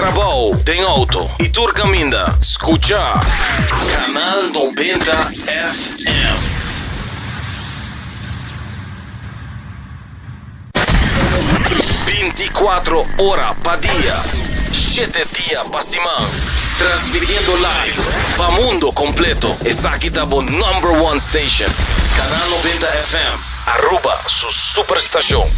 trabou, den auto y tur caminda, scucha Canal 90 FM. Binticuatro ora pa dia, shete dia pa siman, transmitiendo live pa mundo completo. Esaki ta bo number one station, Canal 90 FM, Aruba su superstacion.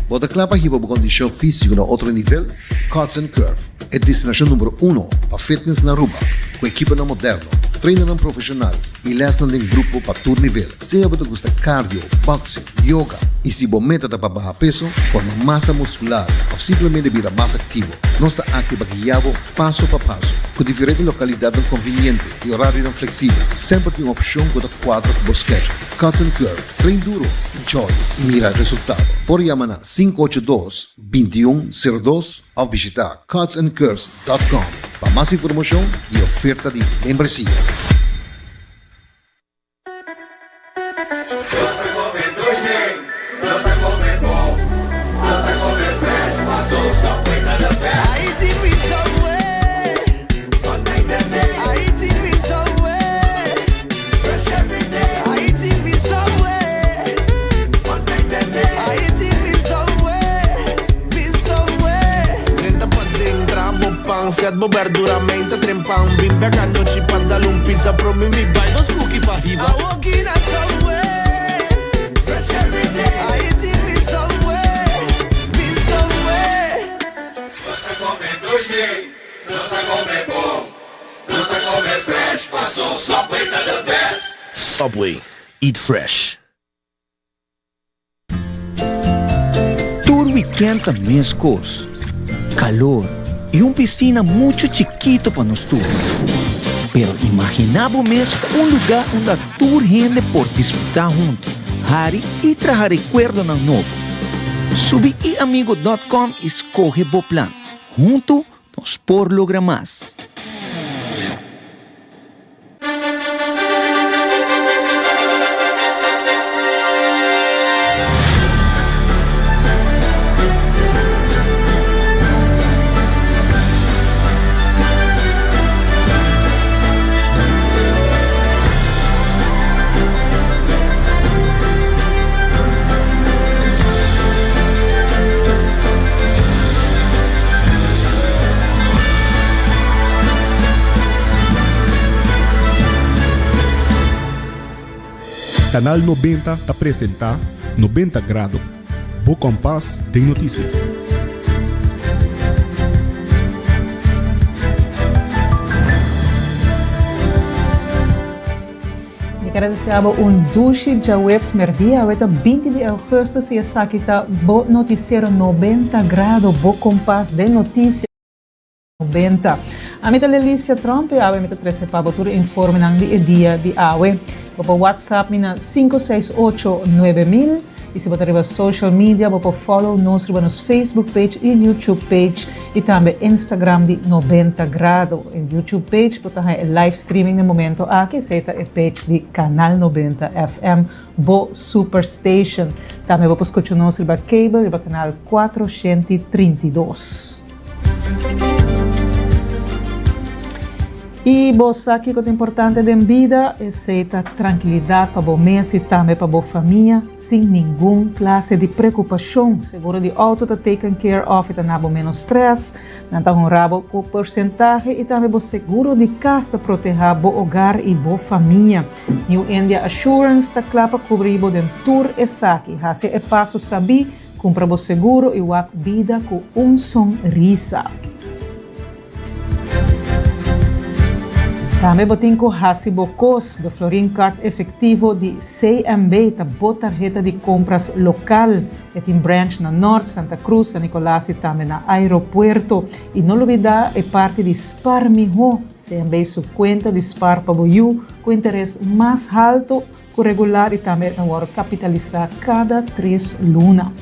Bo ta kla pa hiba bo kondishon físiko na otro nivel? Cuts and Curve, e destinashon numero uno pa fitness na Aruba, ku ekiponan moderno, trainernan profeshonal i lèsnan den grupo pa tur nivel. Sea bo ta gusta cardio, boxing, yoga i si bo meta ta pa baha peso, forma masa muskular òf simplemente bira mas aktivo, nos ta aki pa guia bo paso pa paso. Ku diferente lokalidatnan konviniente i orarionan fleksibel, semper tin un opshon ku ta kuadra ku bo schedule. Cuts and Curve, train duro, enjoy y mira resultado. Por yama na 582 2102 of bishita cutsandcurves.com pa mas informacion y oferta di membresia. Subway, eat fresh. Tur weekend ta mescos, calor y un piscina mucho chikito pa nos tur. Pero imagina bo mes un lugar unda tur hende por disfruta hunto, hari y traha recuerdonan nobo. Subi iamigo dot com y scoge bo plan. Hunto nos por logra mas. Canal 90 ta presenta 90 Grado, bo kompas den notisia. Mi kere desea bo un dushi djaweps merdia. Awe ta 20 di augustus y esaki ta bo noticiero 90 Grado, bo kompas den notisia. 90. Ami ta Lelicia Tromp y awe mi ta trece pa bo tur e informenan di e dia di awe. Bo por WhatsApp mi na 568 9000 y si bo ta riba social media bo por follow nos riba nos Facebook page y YouTube page y tambe Instagram di 90 Grado. E YouTube page bo ta haña e live streaming na e momento aki, esey ta e page di Canal 90 FM, bo superstation. Tambe bo por scucha nos riba cable riba canal 432. I bo sa kiko ta importante den bida? Esei ta trankilidat pa bo mes i tambe pa bo famia, sin ningun klase di preokupashon. Seguro di outo ta taken care of i ta na bo ménos strès. Nan ta honra bo ku porsentahe i tambe bo seguro di kas ta protehá bo ogar i bo famia. New India Assurance ta kla pa kubri bo den tur esaki. Hasi e paso sabí Cumpra bo seguro y wak bida cu un sonrisa. Tambe bo tin cu haci bo cos. De Florin Card Efectivo di CMB ta bo tarheta di compras local. E tin branch na Noord, Santa Cruz, San Nicolas y tambe na Aeropuerto. Y no lubida e parti di Spar Miho, CMB su cuenta di spar pa bo yu cu interes mas halto. Ku regular i tambe ta wòrdu kapitalisá kada tres luna.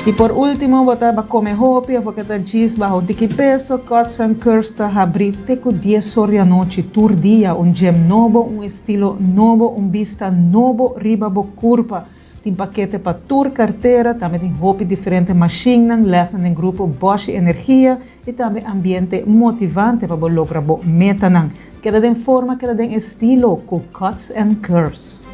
I por último, bo ta kome hopi òf bo ke ta djis baha un tiki peso, Cuts and Curves ta habrí te ku dies or di anochi tur dia. Un gym nobo, un estilo nobo, un bista nobo riba bo kurpa. Tin pakete pa tur kartera, tambe tin hopi diferente mashinnan, lèsnan den grupo, bòshi energia i tambe ambiente motivante pa bo logra bo metanan. Keda den forma, keda den estilo ku Cuts and Curves.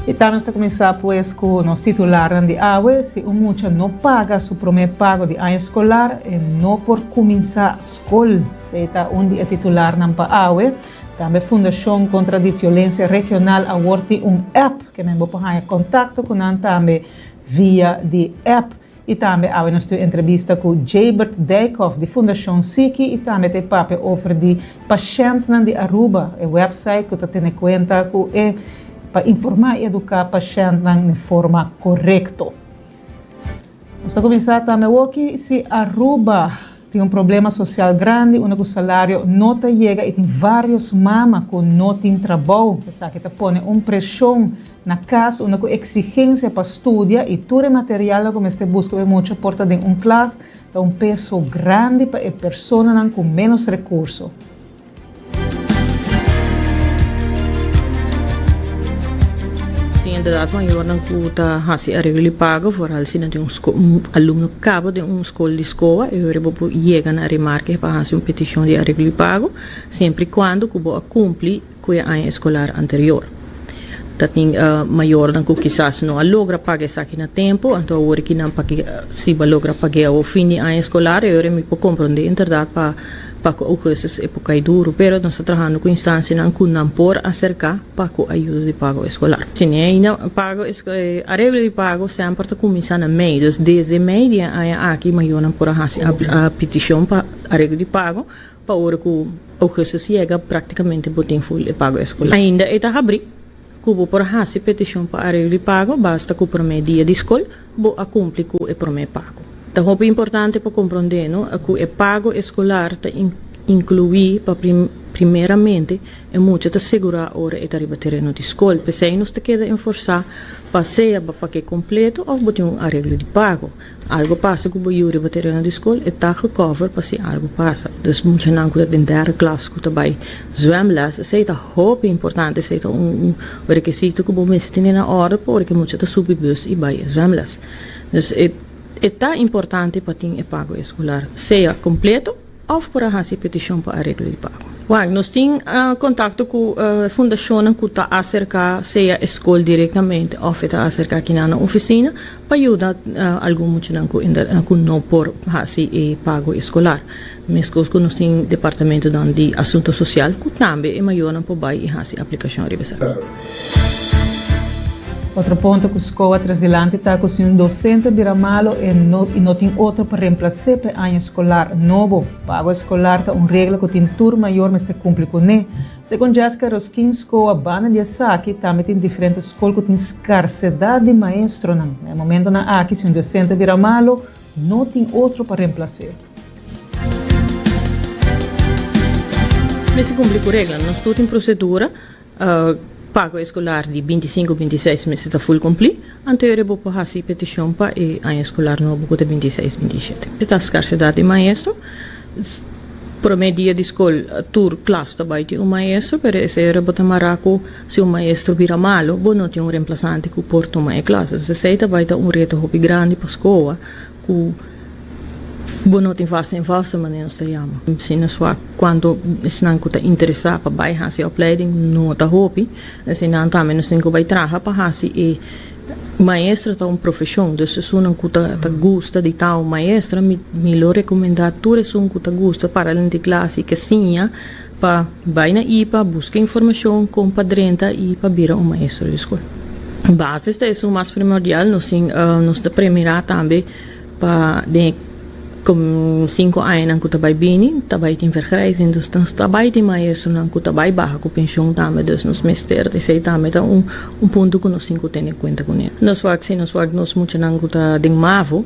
I tambe nos ta kuminsá pues ku nos titularnan di awe, Si un mucha no paga su promé pago di aña eskolar, e no por kuminsá skol. Esei ta un di e titularnan pa awe. Tambe Fundashon Kontra di Violensia Regional awor tin un app ke men bo por haña kontakto ku nan tambe via di app. I tambe awe nos tin un entrevista ku Jabert Dijkhoff di Fundashon Siki i tambe ta e papia over di pashèntnan di Aruba, e wèpsait ku ta tene kuenta ku e pa informá i eduká pashèntnan den forma korekto. Nos ta kuminsá tambe awoki si Aruba tin un problema sosial grandi unda ku salario no ta yega i tin vários mama ku no tin trabou. Esaki ta pone un preshon na kas unda ku eksigensia pa studia i tur e materialnan ku mester buska pa e mucha por ta den un klas ta un peso grandi pa e personanan ku ménos rekurso. Tin inderdaad mayornan ku ta hasi areglo di pago, vooral si nan tin un alumno kaba den un skol di SCOA, e ora bo por yega na remarke pa hasi un petishon di areglo di pago, siempre i kuando ku bo a kumpli ku e aña eskolar anterior. Ta tin mayornan ku kisas no a logra paga esaki na tempu, anto awor ki nan paki si bo a logra pag'é awor fin di aña eskolar, e ora mi por komprondé inderdaad pa pa ku augustus e por kai duru, pero nos ta trahando ku instansianan ku nan por aserká pa ku ayuda di pago eskolar. Si ne ainda pago areglo di pago semper ta kuminsá na mei, dus desde mei di e aña aki mayornan por a hasi petishon pa areglo di pago pa ora ku augustus yega praktikamente bo tin ful e pago eskolar. Ainda e ta habrí ku bo por hasi petishon pa areglo di pago basta ku promé dia di skol bo a kumpli ku e promé pago. Ta hopi importante pa komprondé no ku e pago eskolar ta inkluí pa primeramente e mucha ta segurá ora e ta riba tereno di skol. P'esei nos ta keda enforsá pa sea bo pak'é kompleto òf bo tin un areglo di pago. Algo pasa ku bo yu riba tereno di skol, e ta gecover pa si algo pasa. Dus muchanan ku ta den derde klas ku ta bai zwemles, esei ta hopi importante, esei ta un rekisito ku bo mester tene na orde pa ora ku e mucha ta subi bus i bai zwemles. Dus e e ta importante pa tin e pago eskolar, sea kompleto òf por a hasi petishon pa areglo di pago. Wak, nos tin kontakto ku fundashonnan ku ta aserká sea e skol direktamente òf e ta aserká kinan na ofisina pa yuda algun muchanan ku ku no por hasi e pago eskolar. Meskos ku nos tin departamentonan di asunto sosial ku tambe e mayornan por bai i hasi aplikashon riba esaki. Otro punto cu SCOA tres dilanti ta cu si un docente bira malo e no y no tin otro pa reemplace pa e aña escolar nobo. Pago escolar ta un regla cu tin tur mayor mester cumpli cu ne. Segun Jessica Roskin SCOA banda di esaki tambe tin diferente scol cu tin scarcedad di maestronan. Na e momentonan aki si un docente bira malo no tin otro pa reemplace. Mester cumpli cu regla. Nos tur tin procedura. Pago eskolar di 25, 26 mester ta ful kumplí, anto bo por hasi petishon pa e aña eskolar nobo ku ta 26, 27. Si ta skarsedat di maestro, promé dia di skol tur klas ta bai tin un maestro, pero esei ora bo ta mará ku si un maestro bira malu, bo no tin un remplasante ku por tuma e klas. Entonces esei ta bai ta un reto hopi grandi pa skoa Ku bo no tin vast en vaste manera nos ta yama. Si nos wak kuantu esnan ku ta interesá pa bai hasi opleiding no ta hopi, eseinan tambe nos tin ku bai traha pa hasi e maestra ta un profeshon. Dus esunnan ku ta ta gusta di ta un maestra mi mi lo rekomendá tur esun ku ta gusta para den di klas i ke siña pa bai na ipa buska informashon kon pa drenta i pa bira un maestro di skol. Basis ta esun mas primordial, nos tin nos ta premirá tambe pa den e sinku añanan ku ta bai bini ta bai tin vergrijzing, dus nos ta bai tin maestronan ku ta bai baha ku penshon tambe, dus nos mester esei tambe ta un un punto ku nos tin ku tene kuenta kuné. Nos wak si nos wak nos muchanan ku ta den mavo,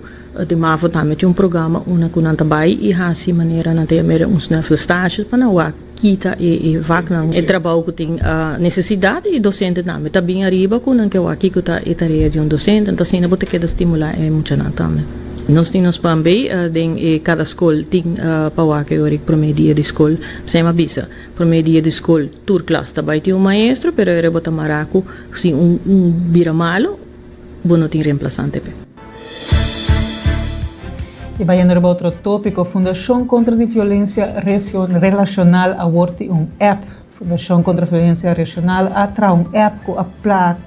Den mavo tambe tin un programa unda ku nan ta bai i hasi manera nan ta yam'e un snuffelstage pa nan wak kita e vaknan e trabou ku tin nesesidat i dosente tambe ta bin ariba ku nan ke wak kiko ta e tarea di un dosente anto asina bo ta keda stimulá e muchanan tambe. Nos tin nos plan B, den e kada skol tin pa wak e ora ku promé dia di skol, sem a bisa, promé dia di skol tur klas ta bai tin un maestro, pero e ora bo ta mará ku si un bira malu bo no tin remplasante p'e. I bayendo riba otro tópiko, Fundashon Kontra di Violensia Relashonal awor tin un app. Fundashon Kontra Violensia Regional a traha un app ku a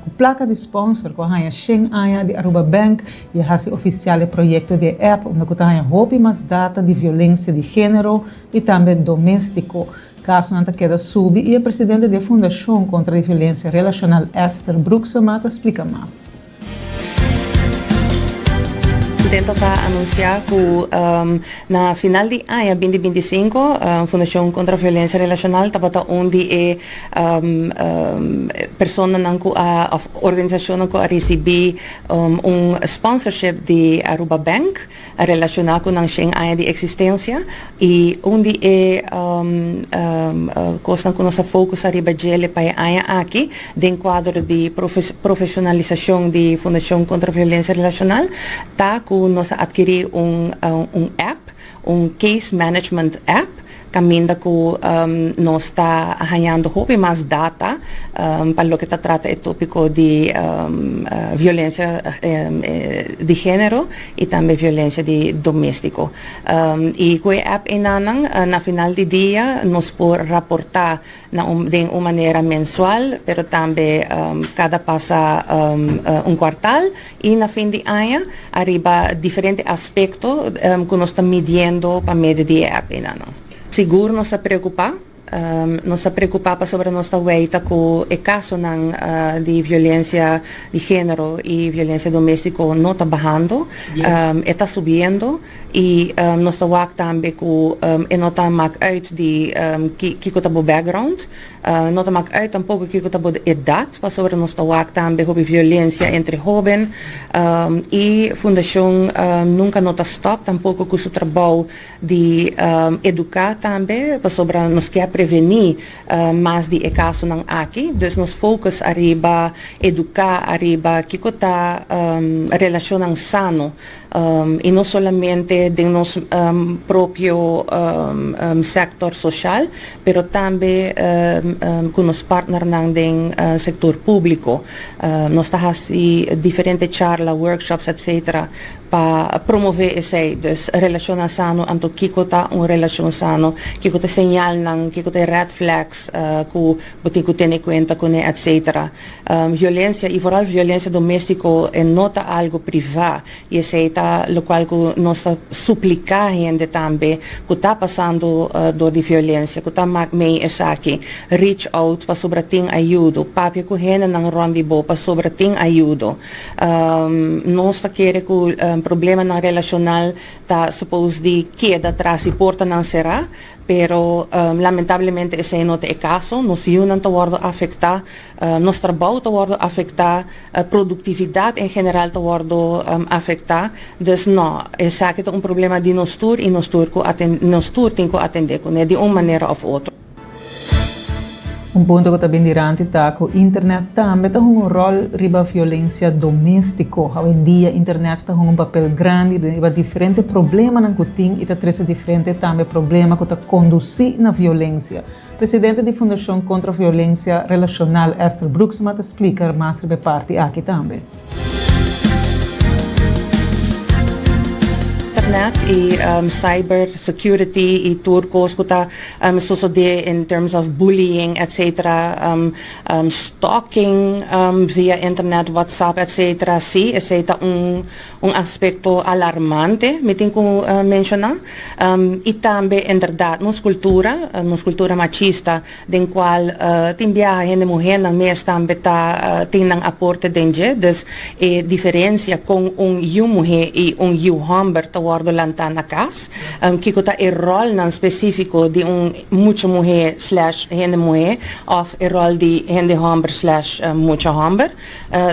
ku plaka di sponsor ku a haña shen aña di Aruba Bank i a hasi ofisial e proyekto di e app unda ku ta haña hopi mas data di violensia di género i tambe doméstiko. Kasonan ta keda subi i e presidente di e Fundashon Kontra di Violensia Relashonal Esther Broeksema ta splika mas. Contento pa anuncia cu na final di aña binti binti i sinku Fundacion Contra Violencia Relacional tabata un di e personanan cu a of organisacionnan cu a ricibi un sponsorship di Aruba Bank. Relaciona cu nan shen aña di existencia y un di e cosnan cu nos a focus ariba djele pa e aña aki den cuadro di profesionalisacion di Fundacion Contra Violencia Relacional ta cu nos a adkiri un un app, un case management app Caminda cu nos ta hañando hopi mas data pa loke ta trata e topico di violencia di genero y tambe violencia di domestico. Y cu e app enanan na final di dia nos por raporta na un den un manera mensual pero tambe cada pasa un cuartal y na fin di aña ariba diferente aspecto cu nos ta midiendo pa medio di e app einan. Sigur nos ta preocupa, nos ta preocupa pasobra nos ta weita cu e casonan di violencia di genero y violencia domestico no ta bahando, e ta subiendo. Y nos ta wak tambe cu e no ta mak uit di kico ta bo background, no ta mak uit tampoco kico ta bo edad, pasobra nos ta wak tambe hopi violencia entre hoben y fundacion nunca no ta stop tampoco cu su trabou di educa tambe, pasobra nos kier preveni mas di e casonan aki. Dus nos focus ariba educa ariba kico ta relacionnan sano. I no solamente den nos propio sector social, pero tambe cu nos partnernan den sector publico. Nos ta haci diferente charla, workshops, etc. Pa promove esey. Dus relacionnan sano, anto kico ta un relacion sano, kico ta e señalnan, kico ta e red flags cu bo tin cu tene cuenta cune, etc. Violencia y vooral violencia domestico e no ta algo priva y esey ta locual cu nos ta suplica hende tambe cu ta pasando door di violencia cu ta mak mey esaki reach out pasobra tin ayudo, papia cu hendenan rond di bo pasobra tin ayudo. Nos ta kere cu problemanan relacional ta suppose di keda tras di portanan cera pero lamentablemente esey no ta e caso, nos yunan ta wordo afecta. Nos trabou ta wordo afecta, productividad en general ta wordo afecta. Dus no, esaki ta un problema di nos tur y nos tur cu nos tur tin cu atende cune di un manera of otro. Un punto cu ta bin diranti ta cu internet tambe ta hunga un rol riba violencia domestico. Awendia internet ta hunga un papel grandi riba diferente problemanan cu tin y ta trece diferente tambe problema cu ta conduci na violencia. Presidente di Fundashon Kontra Violensia Relashonal Esther Broeksma ta splika mas riba e parti aki tambe. Internet y cyber security y tur cos cu ta sosode in terms of bullying etc. Stalking via internet, WhatsApp etc. Si, esey ta un Un aspecto alarmante mi tin cu menciona y tambe inderdaad nos cultura, nos cultura machista den cual tin biaha hende muhernan mes tambe ta tin nan aporte den dje, dus e diferencia con un yiu muher y un yiu homber ta wordo lanta na cas, kico ta e rolnan specifico di un mucha muher slash hende muher of e rol di hende homber slash mucha homber.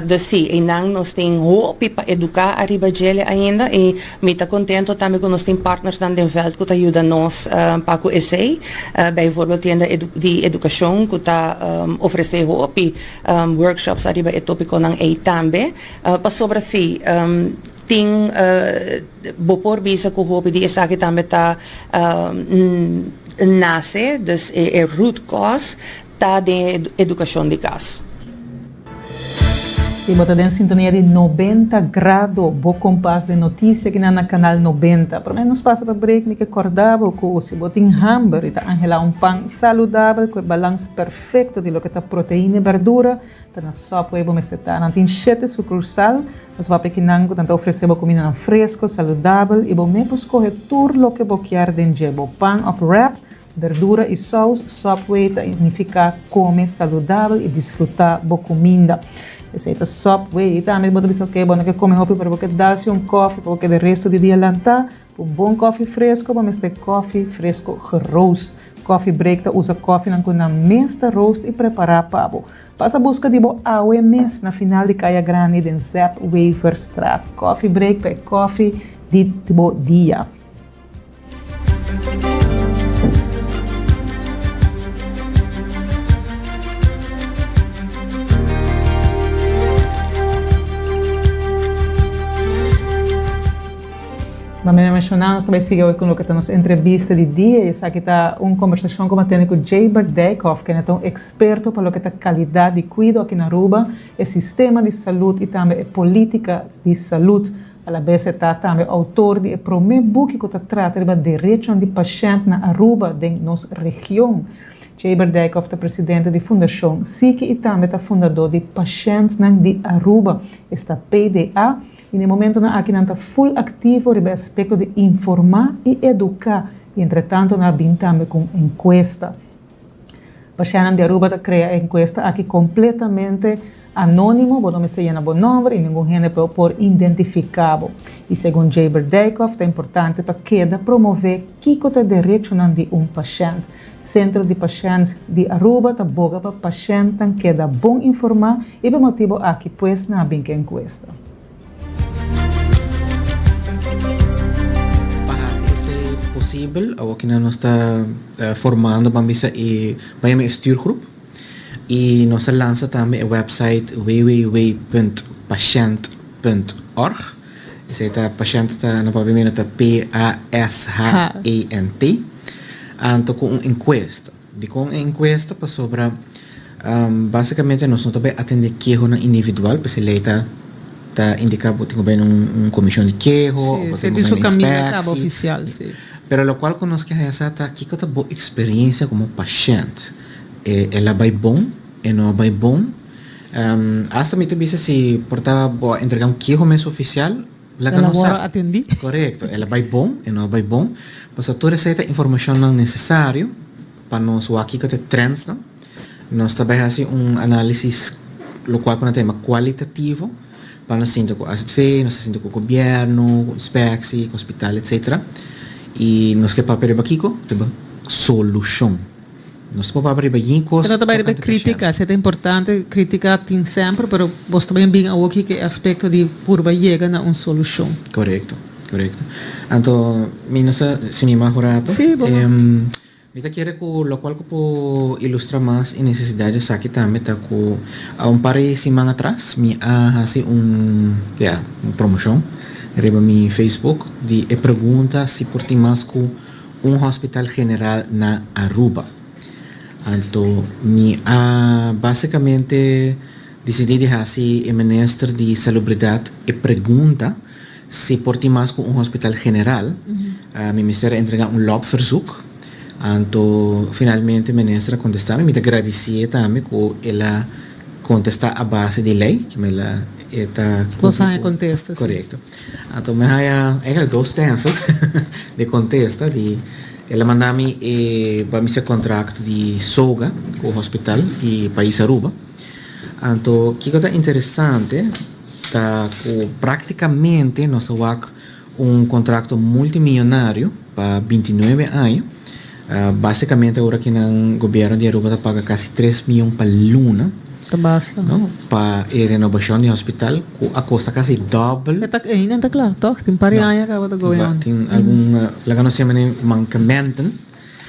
Dus sí, einan nos tin hopi pa eduká ariba djele ainda i mi ta kontento tambe ku nos tin partnersnan den vèlt ku ta yuda nos pa ku esei. Bijvoorbeeld tienda di edukashon ku ta ofresé hopi workshops ariba e topikonan ei tambe. Pasobra sí. Tin bo por bisa ku hopi di esaki tambe ta nase, dus e root cause ta den e edukashon di kas. I bo ta den sintonia di 90 Grado, bo kompas den notisia kinan na Kanal 90. Promé nos pasa pa break mi ke kòrda bo ku si bo tin hamber i ta anhelá un pan saludabel ku e balans perfekto di loke ta proteina i bèrdura, Ta na Subway bo mester ta. Nan tin shete sucursal. Nos papia kinan cu nan ta ofrece bo cumindanan fresco, saludabel y bo mes por scoge tur loke bo kier den dje. Bo pan of wrap, berdura y saus, Subway ta significa come saludabel y disfruta bo cuminda. Esey ta Subway. Y tambe bo ta bisa ok bo no ke come hopi pero bo ke dal si un koffie pa bo keda resto di dia lanta. Pa un bon koffie fresco bo mester koffie fresco geroost. Coffee Break ta usa koffienan ku nan mes ta roost i prepará pa bo. Pasa buska di bo awe mes na final di Kaya Grandi den Zep Weverstraat. Coffee Break pa e koffie di bo dia. Manera menshoná, nos ta bai sigui awe ku loke ta nos entrevista di dia i esaki ta un kombersashon ku mi a tene ku Jayber Dijkhoff, kende ta un eksperto pa loke ta kalidat di kuido aki na Aruba, e sistema di salud i tambe e politika di salud. Alabes e ta tambe outor di e promé buki ku ta trata riba derechonan di pashènt na Aruba den nos region. Jayber Dijkhoff ta presidente di Fundashon Siki i tambe ta fundadó di Pashèntnan di Aruba, esta PDA, I na e momentonan aki nan ta full aktivo riba e aspekto di informá i eduká i entretanto nan a bin tambe ku un enkuesta. Pashèntnan di Aruba ta krea e enkuesta aki kompletamente anónimo, bo no mester yena bo nòmber i ningun hende por por identifiká bo. I segun Jayber Dijkhoff ta importante pa keda promové kiko ta e derechonan di un pashènt. Sentro di Pashènt di Aruba ta boga pa pashèntnan keda bon informá i pa motibu aki pues nan a bin ku e enkuesta. Pa hasi esei posibel awokinan nos ta formando ban bisa e ban yama e stuurgroep i nos a lansa tambe e website www.pashent.org Esei ta pashènt ta na papiamento ta P-A-S-H-E-N-T. Anto ku un enkuesta. Dikon e enkuesta? Pasobra básikamente nos no ta bai atendé kehonan individual, p'esei lei ta ta indiká bo tin ku bai na un komishon di keho òf bo tin ku bai na inspektie. Pero lokual ku nos ke haña sa ta kiko ta bo eksperensia komo pashènt. El a bai bon? E no a bai bon? Hasta mi ta bisa si por ta bo a entrega un keho mes oficial, laga nos sa. Corecto, el a bay bon, e no a bay bon. Pasobra tur esey ta informacionnan necesario pa nos wak kico ta e trendsnan. Nos ta bay haci un analisis locual cu nan ta yama cualitativo pa nos sinta cu AZV, nos ta sinta cu gobierno, cu inspectie, cu hospital, etcetera. Y nos ke papia riba kico? Riba solucion. Nos por papia riba yin kos. Pero ta bai riba kritika, esei ta importante, kritika tin semper, pero bos ta bin bin awoki ku e aspekto di purba yega na un solushon. Korekto, korekto. Anto mi no sa si mi mag un rato. Sí, bo mag. Mi ta kere ku lokual ku por ilustra mas e nesesidat di esaki tambe ta ku un par di siman atras mi a hasi un, ya, un promoshon riba mi Facebook di e pregunta si por tin mas ku un hospital general na Aruba. Anto mi a basicamente dicidi di haci e minister di Salubridad e pregunta si por tin mas cu un hospital general. Mi mester a entrega un loopverzoek. Anto finalmente minister a contesta mi. Mi ta gradici'e tambe cu el a contesta a base di ley. Cu el a e ta Bo cumpli sa e cu. contesta, si. Corecto. Anto mi haya eigenlijk dos stencil di contesta di el a manda mi e ba misa contract di SOGA cu hospital y pais Aruba. Anto kico ta interesante ta cu practicamente nos ta wak un contracto multimillonario pa 29 aña. Basicamente ora ki nan gobierno di Aruba ta paga casi tres miyon pa luna. Ta basta. No, pa e renovacion di hospital cu a costa casi dobbel. E ta ainda ta cla, toch? Tin par di aña caba ta going on. Tin algun, laga nos yama nan mankementen.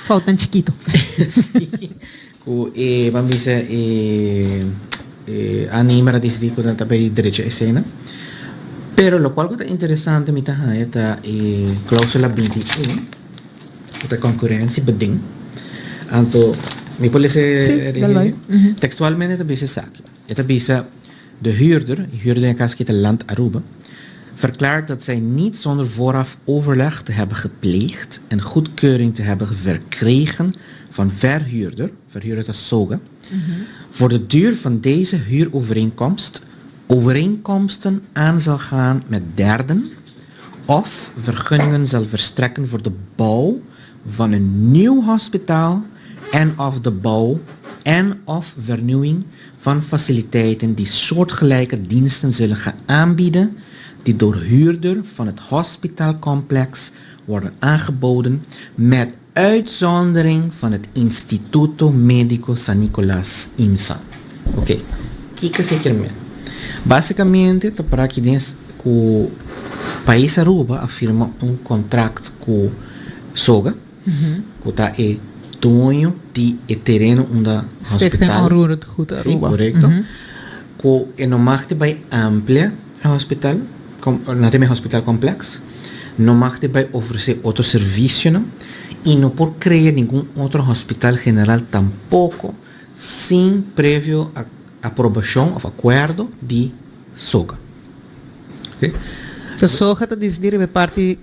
Foutnan chikito. Si. Cu e, ban bisa, e e aannemer a dicidi cu nan ta bay drecha esena. Pero locual cu ta interesante mi ta haya ta e clausula 21 cu ta concurrentiebeding. Anto mi por lesa Sí, dal bai. Textualmente ta bisa esaki. E ta bisa de huurder, e huurder den e caso aki ta Land Aruba, verklaart dat zij niet zonder vooraf overleg te hebben gepleegd en goedkeuring te hebben verkregen van verhuurder, verhuurder ta SOGA, voor de duur van deze huurovereenkomst overeenkomsten aan zal gaan met derden of vergunningen zal verstrekken voor de bouw van een nieuw hospitaal en of de bouw en of vernieuwing van faciliteiten die soortgelijke diensten zullen gaan aanbieden die door huurder van het hospitaalcomplex worden aangeboden met uitzondering van het Instituto Medico San Nicolas, IMSAN. Ok, kiko esei kier men? Basicamente ta para aki den cu pais Aruba a firma un contract cu SOGA, cu ta e doño di e tereno unda Stichting hospital. Onroerend Goed Sí, Aruba. correcto. Cu e no mag di bay amplia e hospital, na tin e hospital complex, no mag di bay ofrece otro servicionan y no por crea ningun otro hospital general tampoco sin previo aprobacion of acuerdo di SOGA. Ok. So SOGA ta dicidi riba e parti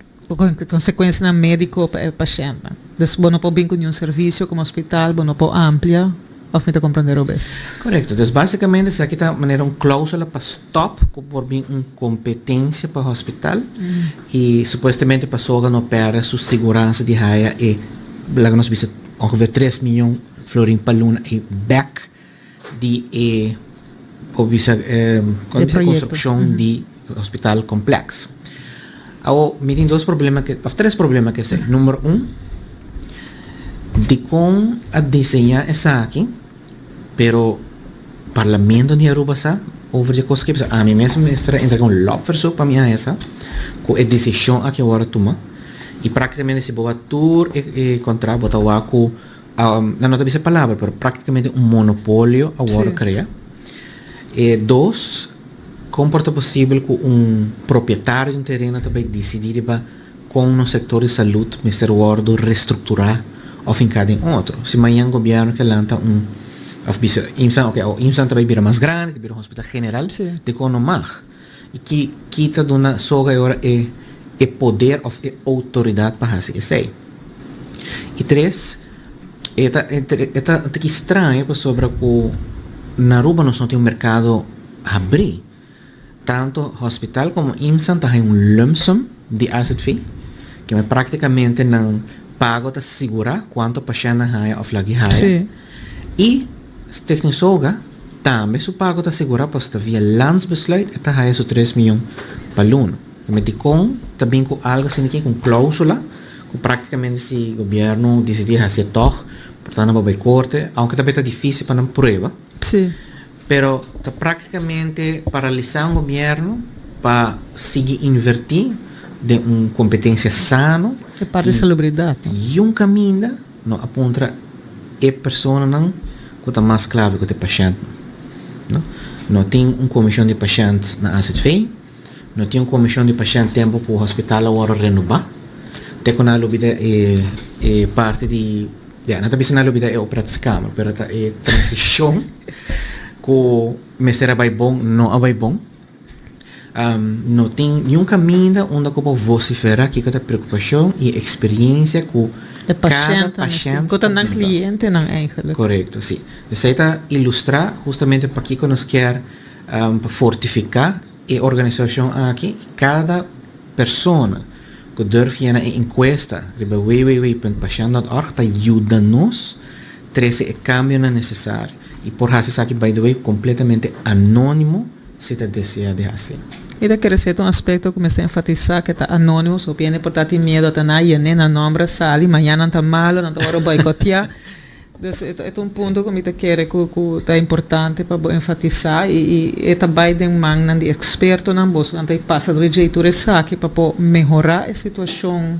Konsekuensianan médiko pa e pashèntnan. Dus bo no por bin ku niun servisio komo hospital, bo no por amplia, òf mi ta komprondé robes? Korekto. Dus básikamente esaki ta manera un klóusula pa stòp ku por bin un kompetensia pa hospital i supuestamente pasobra no pèrdè su siguransa di haya e, laga nos bisa, ongeveer tres miyon florin pa luna ei bèk di e por bisa e construccion di hospital complex. Awo mi tin dos problema ke of tres problema ke esei. Number un, dikon a diseña esaki pero parlamento di Aruba sa over di e kos aki? Pasobra ami mes mester a entrega un lobverzoek pa mi haña sa ku e desishon aki a wòrdu tuma i praktikamente si bo wak tur e kontrakt bo ta wak ku Nan no ta bisa e palabra, pero práktikamente un monopolio a wòrdu krea. E dos, kon por ta posibel ku un propietario di un tereno ta bai disidí riba kon nos sektor di salud mester wòrdu restrukturá òf hinká den otro? Si mañan gobièrnu ke lanta un òf bisa IMSAN, oke, awor IMSAN ta bai bira mas grandi, ta bira un hospital general, dikon no mag? I ki ki ta duna soga e ora e e poder of e outoridat pa hasi esei? I tres, e ta e ta un tiki straño pasobra ku na Aruba nos no tin un merkado habrí. Tanto hospital komo IMSAN ta haña un lump sum di azv, keme praktikamente nan pago ta sigurá kuantu pashèntnan haña òf lag'i haña. I Stichting Soga tambe su pago ta sigurá pasobra ta via landsbesluit e ta haya su tres miyon pa luna. Keme dikon ta bin ku algu asina aki, ku un klausula ku praktikamente si gobièrnu disidí hasié tòg por ta nan por bai korte, aunke ta beta difísil pa nan prueba. Pero ta praktikamente paralisá un gobièrnu pa sigui invertí den un kompetensia sano E parti salubridat. I un kaminda No a puntra e personanan ku ta mas klave ku ta e pashèntnan. No. No tin un komishon di pashènt na AZV, no tin un komishon di pashènt tempu ku hospital a wòrdu renobá. Te ku nan a lubida e e parti di, ya, nan ta bisa nan a lubida e operatiekamer, pero ta e transishon ku mester a bai bon no a bai bon. No tin niun kaminda unda ku bo vosifera kiko ta preokupashon i eksperiencia ku E kada pashèntnan mester, pashènt ku ta ta nan biba. klientenan eigenlijk. Korekto, si. Esei ta ilustrá hustamente pakiko nos kier pa fortifiká e organisashon aki i kada persona ku durf yena e enkuesta riba www.pashènt.org ta yuda nos trese e kambionan nesesario i por hasi esaki by the way kompletamente anónimo si ta desea di hasi. Mi ta kere seta un aspekto ku mester enfatisá ku e ta anónimo, so hopi hende por ta tin miedu ata nan yen'é, nan nòmber a sali, mañana nan ta malu, nan ta wòrdu bòikotiá. Dus e ta un punto ku mi ta kere ku ku ta importante pa bo enfatisá i i e ta bai den mannan di ekspertonan, bosonan ta pasa dor dje tur esaki pa por mehorá e situashon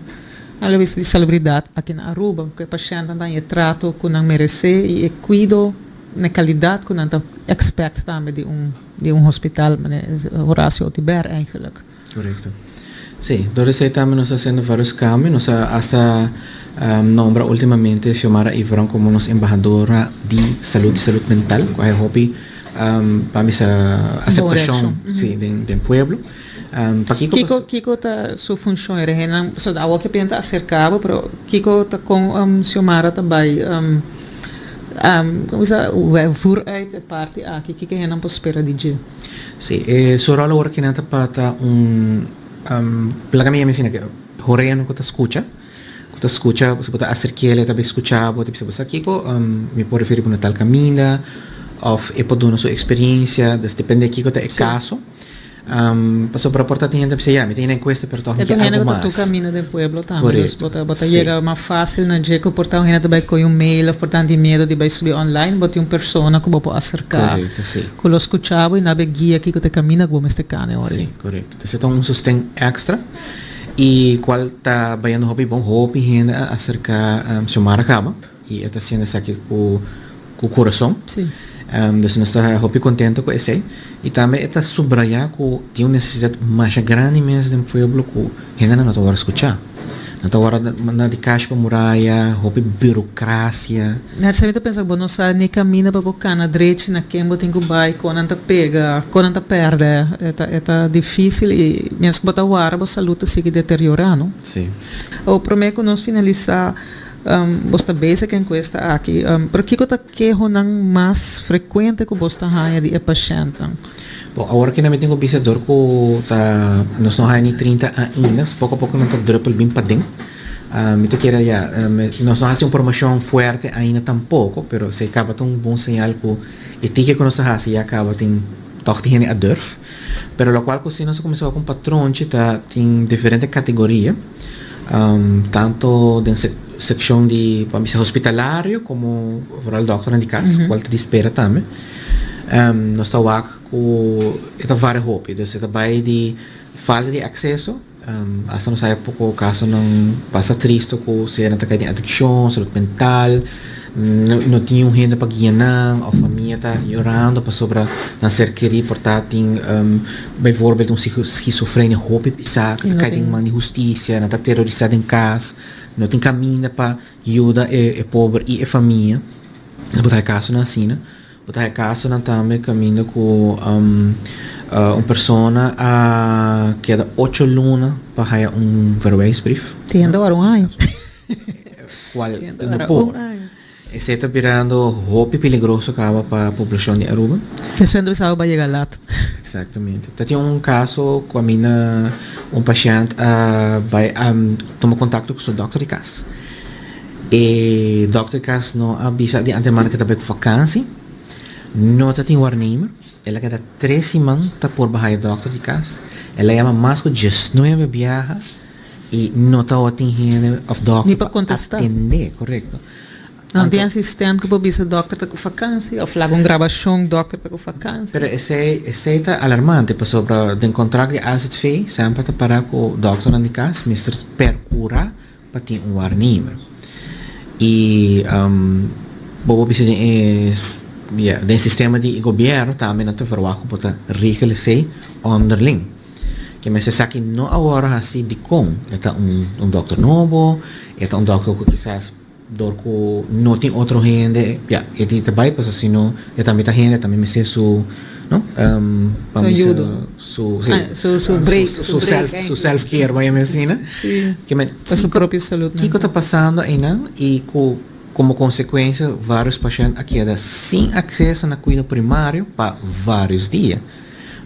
a la bes di salubridat aki na Aruba, ku e pashèntnan ta haña e trato ku nan meresé i e kuido. Na calidad cu nan ta expect tambe di un di un hospital, mane Horacio Oduber eigenlijk. Korekto. Sí, dor esei tambe nos ta hasiendo varios kambio. Nos a hasta nombra ultimamente Xiomara Iveron komo nos embahadora di salud i salud mental, ku hay hopi pa mi sa aseptashon sí den den pueblo. Pakiko Kiko kiko ta su funshon? E regennan so awor ke piensa aserka bo, pero kiko ta kon Xiomara ta bai komo bisa vooruit e parti aki? Kiko e hennan por spera di dje? Sí, e su rol awor kinan ta pa ta un laga mi yama asina ke horeano ku ta skucha, ku ta skucha si bo ta aserk'el e ta bai skucha bo, ta bisa bo sa kiko mi por referí bo na tal kaminda òf e por duna su eksperensia, des depende kiko ta e kaso. Pasobra por ta tin hende ta bisa ya mi tin e enkuesta pero tòg mi ke algu mas. E ta kaminda den pueblo tambe, dus bo ta bo ta yega mas fásil na dje ku por ta un hende ta bai kohe un mail òf por ta tin miedu di bai subi online, bo tin un persona ku bo por aserká. Ku lo skucha bo i nabe guia kiko ta e kaminda ku bo mester kana e ora ei. Sí, korekto. Entonces e ta un sosten èkstra i kual ta bayendo hopi bon. Hopi hende a aserká Xiomara kaba i e ta hasiendo esaki ku ku kurason. Sí. Dus nos ta hopi kontento ku esei. I tambe e ta subrayá ku tin un nesesidat masha grandi mes den pueblo ku hendenan no ta wòrdu skuchá. No ta wòrdu manda di kashi pa muraya, hopi burokrasia. Net sa mi ta pensa ku bo no sa ni kaminda pa bo kana drechi na ken bo tin ku bai, kon nan ta pega, kon nan ta pèrdè. E ta e ta difísil i mientras ku bo ta wara bo salud ta sigui deteriorá, no? Sí. Awor promé ku nos finalisá, bo sta bezig ku e enkuesta aki, pero kiko ta Kehonan mas frekuente ku bos ta haña di e pashèntnan? Bon, awor ki nan mi tin ku bisa dor ku ta nos no haña ni 30 ainda, poko a poko nan ta druppel bin paden. Mi ta kere ya, nos no hasi un promoshon fuerte ainda tampoko, pero esei kaba ta un bon señal ku e tiki ku nos a hasi ya kaba tin tòg tin hende a durf. Pero lokual ku si nos a kuminsá wak un patronchi ta tin diferente kategoria, tanto den sekshon di pa bisa hospitalario komo vooral dòkternan di kas, kual ta di spera tambe. Nos ta wak ku e ta varia hopi, dus e ta bai di falta di akseso. Hasta nos haya poko kasonan basta tristo ku sea nan ta kai den adikshon, salud mental, no tin un hende pa guia nan òf famia ta yorando pasobra nan ser kerí por ta tin bijvoorbeeld un skizofrenia hopi pisá ku ta kai den man di hustisia, nan ta terorisá den kas, no tin kaminda pa yuda e pober i e famia. Bo ta haya kasonan asina. Bo ta haña kasonan tambe kaminda ku un persona a keda ocho luna pa haña un verwijsbrief. Tin hende ora un aña. Kual no por. Esei ta birando hopi peligroso kaba pa poblashon di Aruba. Esun hende bisa bo a yega lat. Exactamente. Ta tin un kaso ku kaminda un pashènt a bai a tuma kontakto ku su dòkter di kas. E dokter cas no a bisa di antemano ke ta bai ku vakansi. No ta tin waarnemer. El a keda tres siman ta por baha e dokter di cas. El a yama mas ku diesnuebe biaha i no tabatin hende of dokter Ni pa kontestá. atendé, korekto. No tin asistent ku por bisa dokter ta ku vakansi of laga un grabashon dokter ta ku vakansi. Pero esei esei ta alarmante pasobra den kontrakt di AZV semper ta para ku dokternan di cas mester perkura Pa tin un waarnemer. Y bo por bisa den e ya den sistema di e gobierno tambe nan ta verwacht ku bo ta regel esei onderling. Ke mester esaki no a wòrdu hasi dikon e ta un un dòkter nobo, e ta un dòkter ku kisas dor ku no tin otro hende ya e tin ta bai pasobra si no e tambe ta hende tambe mester su no pa mester su sí su su break su self su self care vaya mi asina sí pa su propio salud mental. Kiko ta pasando einan y ku komo konsekuensia varios pashent a keda sin akseso na kuido primario pa varios dia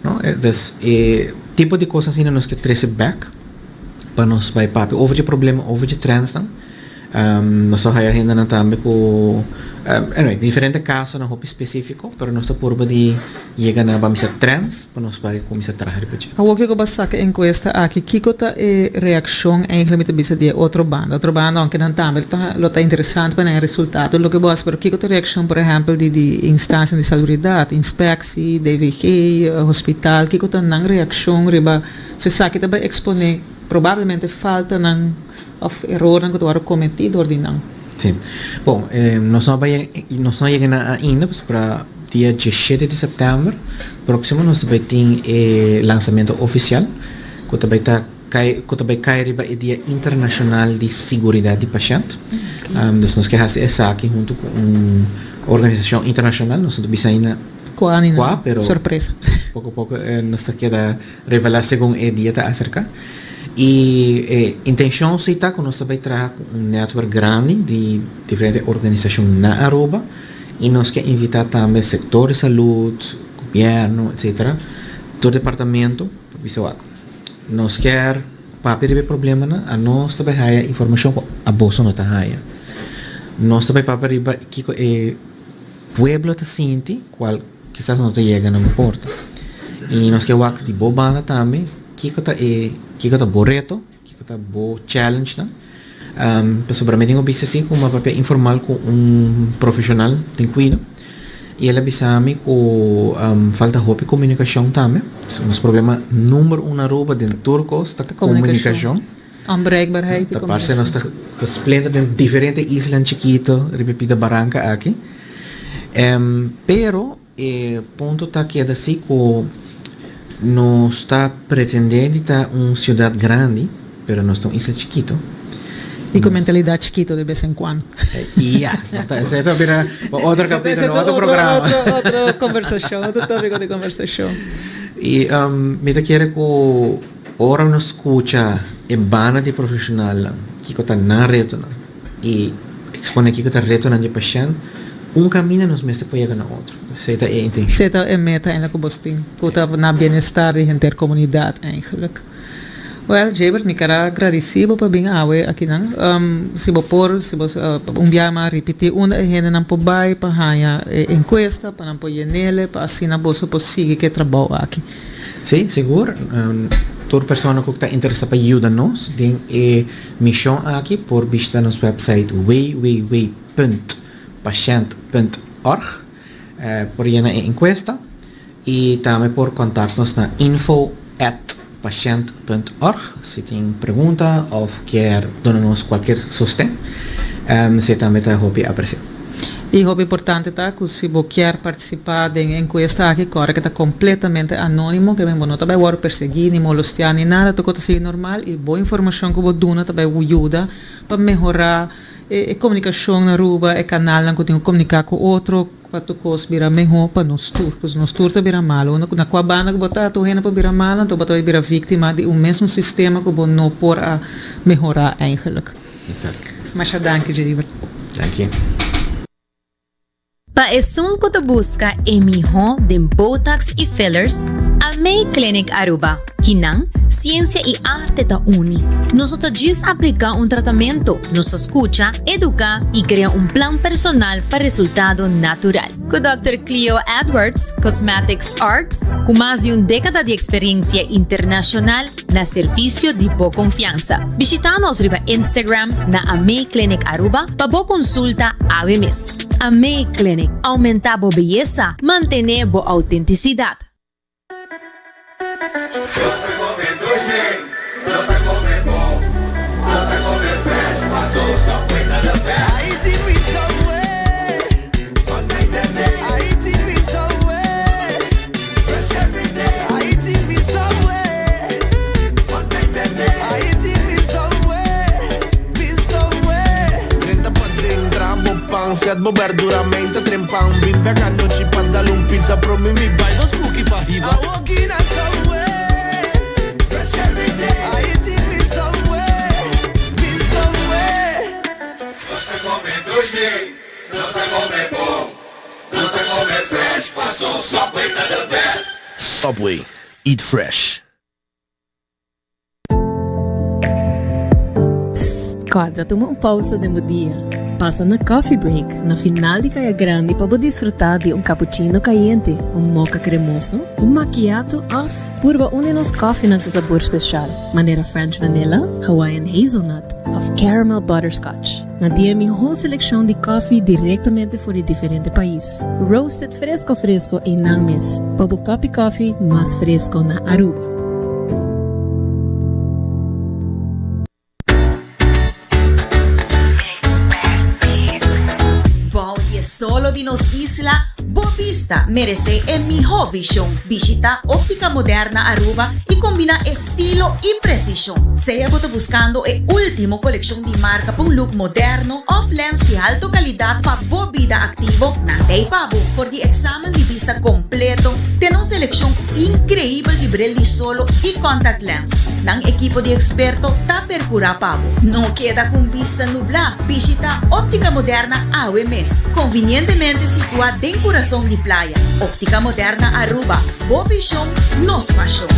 no dus e tipo di kos asina nos ke trese bek pa nos bai papia over dje problema over dje trendsnan. Nos ta haya hendenan tambe ku anyway diferente kasonan hopi spesífiko pero nos ta purba di yega na bamisa trends pa nos bai kuminsá traha riba dje. Awor kiko bo a saka e enkuesta aki kiko ta e reakshon eigenlijk mi ta bisa di e otro banda? Otro banda ounke nan tambe lo ta interesante pa nan e resultado loke bo hasi pero kiko ta e reakshon por ehèmpel di di instansianan di salubridat, inspeksie, DVG, hospital kiko ta nan reakshon riba si esaki ta bai eksponé probablemente faltanan Of erornan ku ta wòrdu kometí dor di nan. Sí. Bon, nos no a bai, nos no a yega na ainda, pasobra dia diesshete di sèptèmber próksimo nos ta bai tin e lansamentu ofisial. ku ta bai ta kai ku ta bai kai riba e dia internashonal di siguridat di pashènt. Dus nos ke hasi esaki huntu ku un organisashon internashonal, nos no ta bisa ainda Kua ni kua, pero sorpresa. poko poko nos ta keda revelá segun e dia ta aserká. I e intenshon si ta ku nos ta bai traha ku un nètwèrk grandi di diferente organisashon na Aruba i nos ke invitá tambe sektor di salud, gobièrnu, etsetera, tur departamento pa bisa wak. Nos kier papia riba e problemanan, anos ta bai haya informashon ku aboso no ta haya. Nos ta bai papia riba kiko e pueblo ta sinti, kual kisas no ta yega na bo porta. I nos ke wak di bo banda tambe kiko ta e kiko ta bo reto, kiko ta bo challengenan. Pasobra mi tin ku bisa si ku mi a papia informal ku un profeshonal den kuido i el a bisa mi ku falta hopi komunikashon tambe. Nos problema number un na Aruba den tur kos ta komunikashon. Onbereikbaarheid Ta parse nos ta gesplenter den diferente islan chikito riba e pida baranka aki. Pero e punto ta keda si ku nos ta pretende di ta un siudat grandi, pero nos ta un isla chikito. I ku mentalidat chikito de bes en kuando. Ya, esei ta bira otro kapitulo, otro programa. Otro kombersashon, otro topiko di kombersashon. I mi ta kere ku Ora nos skucha e banda di profeshonalnan kiko ta nan retonan i eksponé kiko ta retonan di e pashènt, un kaminda nos mester por yega na otro. Esei ta e intenshon. Esei ta e meta eindelijk ku bos tin, ku ta na bienestar di henter komunidat eindelijk. Wèl, Jebert, mi kara gradisí bo pa bin awe akinan. Si bo por, si bo un biaha mas ripití unda e hendenan por bai pa haña e enkuesta, pa nan por yen'el, pa asina boso por sigui ku e trabou aki. Sí, sigur. Tur persona ku ta interesá pa yuda nos den e mishon aki por bishita nos website www.pashent.org, por yena e enkuesta i tambe por kontakt nos na info at pashent.org si tin pregunta òf kier duna nos kualkier sosten. Esei tambe ta hopi apresiá. I hopi importante ta ku si bo kier partisipá den e enkuesta aki, kòrda ke ta kompletamente anónimo, ke men bo no ta bai wòrdu persegí, ni molostiá, ni nada, tur kos ta sigui normal i bo informashon ku bo duna ta bai yuda pa mehorá e komunikashon na Aruba, e kanalnan ku tin ku komuniká ku otro pa tur kos bira mehó pa nos tur, pasobra nos tur ta bira malu, unda na kua banda ku bo ta, tur hende por bira malu, anto bo ta bai bira víktima di un mesun sistema ku bo no por a mehorá eigenlijk. Masha danki Jeriber. Danki. Pa esun ku ta buska e mihó den botox i fillers, Amei Clinic Aruba. Kinan, siensia i arte ta uni. Nos no ta djis apliká un tratamentu, nos ta skucha, eduká i krea un plan personal pa resultado natural. Ku Dòkter Cleo Edwards, Cosmetics Arts, ku mas di un dékada di eksperensia internashonal, Na servisio di bo konfiansa. Bishita nos riba Instagram na Amei Clinic Aruba pa bo konsulta awe mes. Amei Clinic, aumenta bo beyesa, mantene bo autentisidat. Nos ta come dushi, nos ta come bon, nos ta come fresh, paso Subway ta the best. Haiti mi Subway, all night and day. Haiti mi Subway. Fresh every day. Haiti mi Subway. All night and day. Haiti mi Subway. Mi Subway. Drenta paden, traha bo pan, set bo berdura, meinta tren pan. Bin bek anochi pa dal un pizza, promi mi bai dos cookie pa hiba. Awoki na Subway. Fresh every day. Haiti mi Subway. Mi Subway. Nos ta come dushi, nos ta come bon. Nos ta come fresh paso Subway ta the best. Subway, eat fresh. Psst, kòrda tuma un pousa den bo dia. Pasa na Coffee Break na final di Kaya Grandi pa bo disfrutá di un cappuccino kayente, un mocha kremoso, un macchiato òf purba un di nos kòfinan ku sabor speshal, manera French Vanilla, Hawaiian Hazelnut òf Caramel Butterscotch. Nan tin e mihó selekshon di kòfi direktamente for di diferente pais, roasted fresko fresko einan mes, pa bo kòpi kòfi mas fresko na Aruba. Bou di e. solo di nos isla, bo bista merece e miho vision. Bishita Optica Moderna Aruba y combina estilo y precision. Sea bo ta buscando e ultimo coleccion di marca pa un look moderno of lens di alto calidad pa bo bida activo, nan t'ey pa bo. For di examen di bista completo te nos seleccion increibel di bril di solo y contact lens. Nan ekipo di experto ta percura pa bo. No keda cu un bista nubla, bishita Optica Moderna awe mes. Convinientemente situa den curason di playa. Optica Moderna Aruba, bo vision, nos pasion.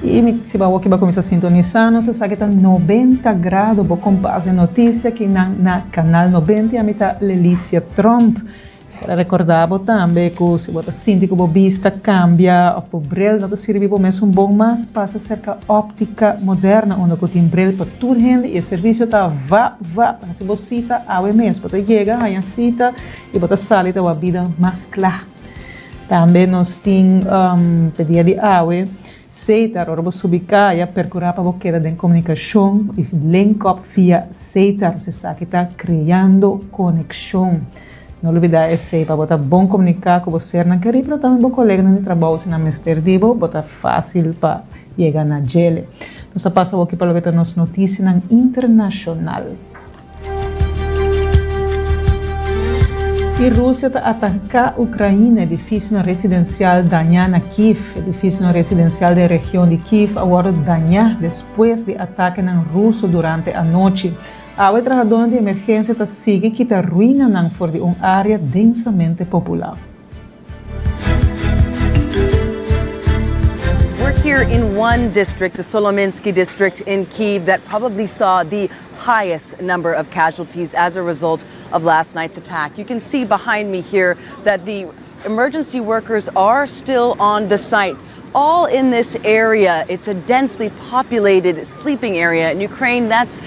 Y mi si bo awoki bo a cuminsa sintonisa nos esaki ta 90 grado bo compas den noticia aki nan na Canal 90 y ami ta Lelicia Tromp. Quier a recorda bo tambe cu si bo ta sinti cu bo bista cambia of bo bril no ta sirbi bo mesun bon mas pasa cerca Optica Moderna unda cu tin bril pa tur hende y e servicio ta va va haci bo cita awe mes bo ta yega haya cita y bo ta sali ta wak bida mas cla. Tambe nos tin p'e dia di awe, Setar, ora bo subi kaya, perkurá pa bo keda den komunikashon i link up via Setar. Nos esaki ta kreando konekshon. No lubidá esei pa bo ta bon komuniká ku bo sernan kerí, pero tambe bo koleganan di trabou si nan mester di bo, bo ta fásil pa yega na djele. Nos ta pasa awoki pa loke ta nos notisianan internashonal. I Rusia ta ataká Ukraina, edifisionan residensial dañá na Kyiv. Edifisionan residensial den region di Kyiv a wòrdu dañá despues di atakenan ruso durante anochi. Awe trahadónan di emergensia ta sigui kita ruinanan for di un área densamente populá. We're here in one district, the Solominsky district in Kyiv, that probably saw the highest number of casualties as a result of last night's attack. You can see behind me here that the emergency workers are still on the site. All in this area, it's a densely populated sleeping area. In Ukraine, that's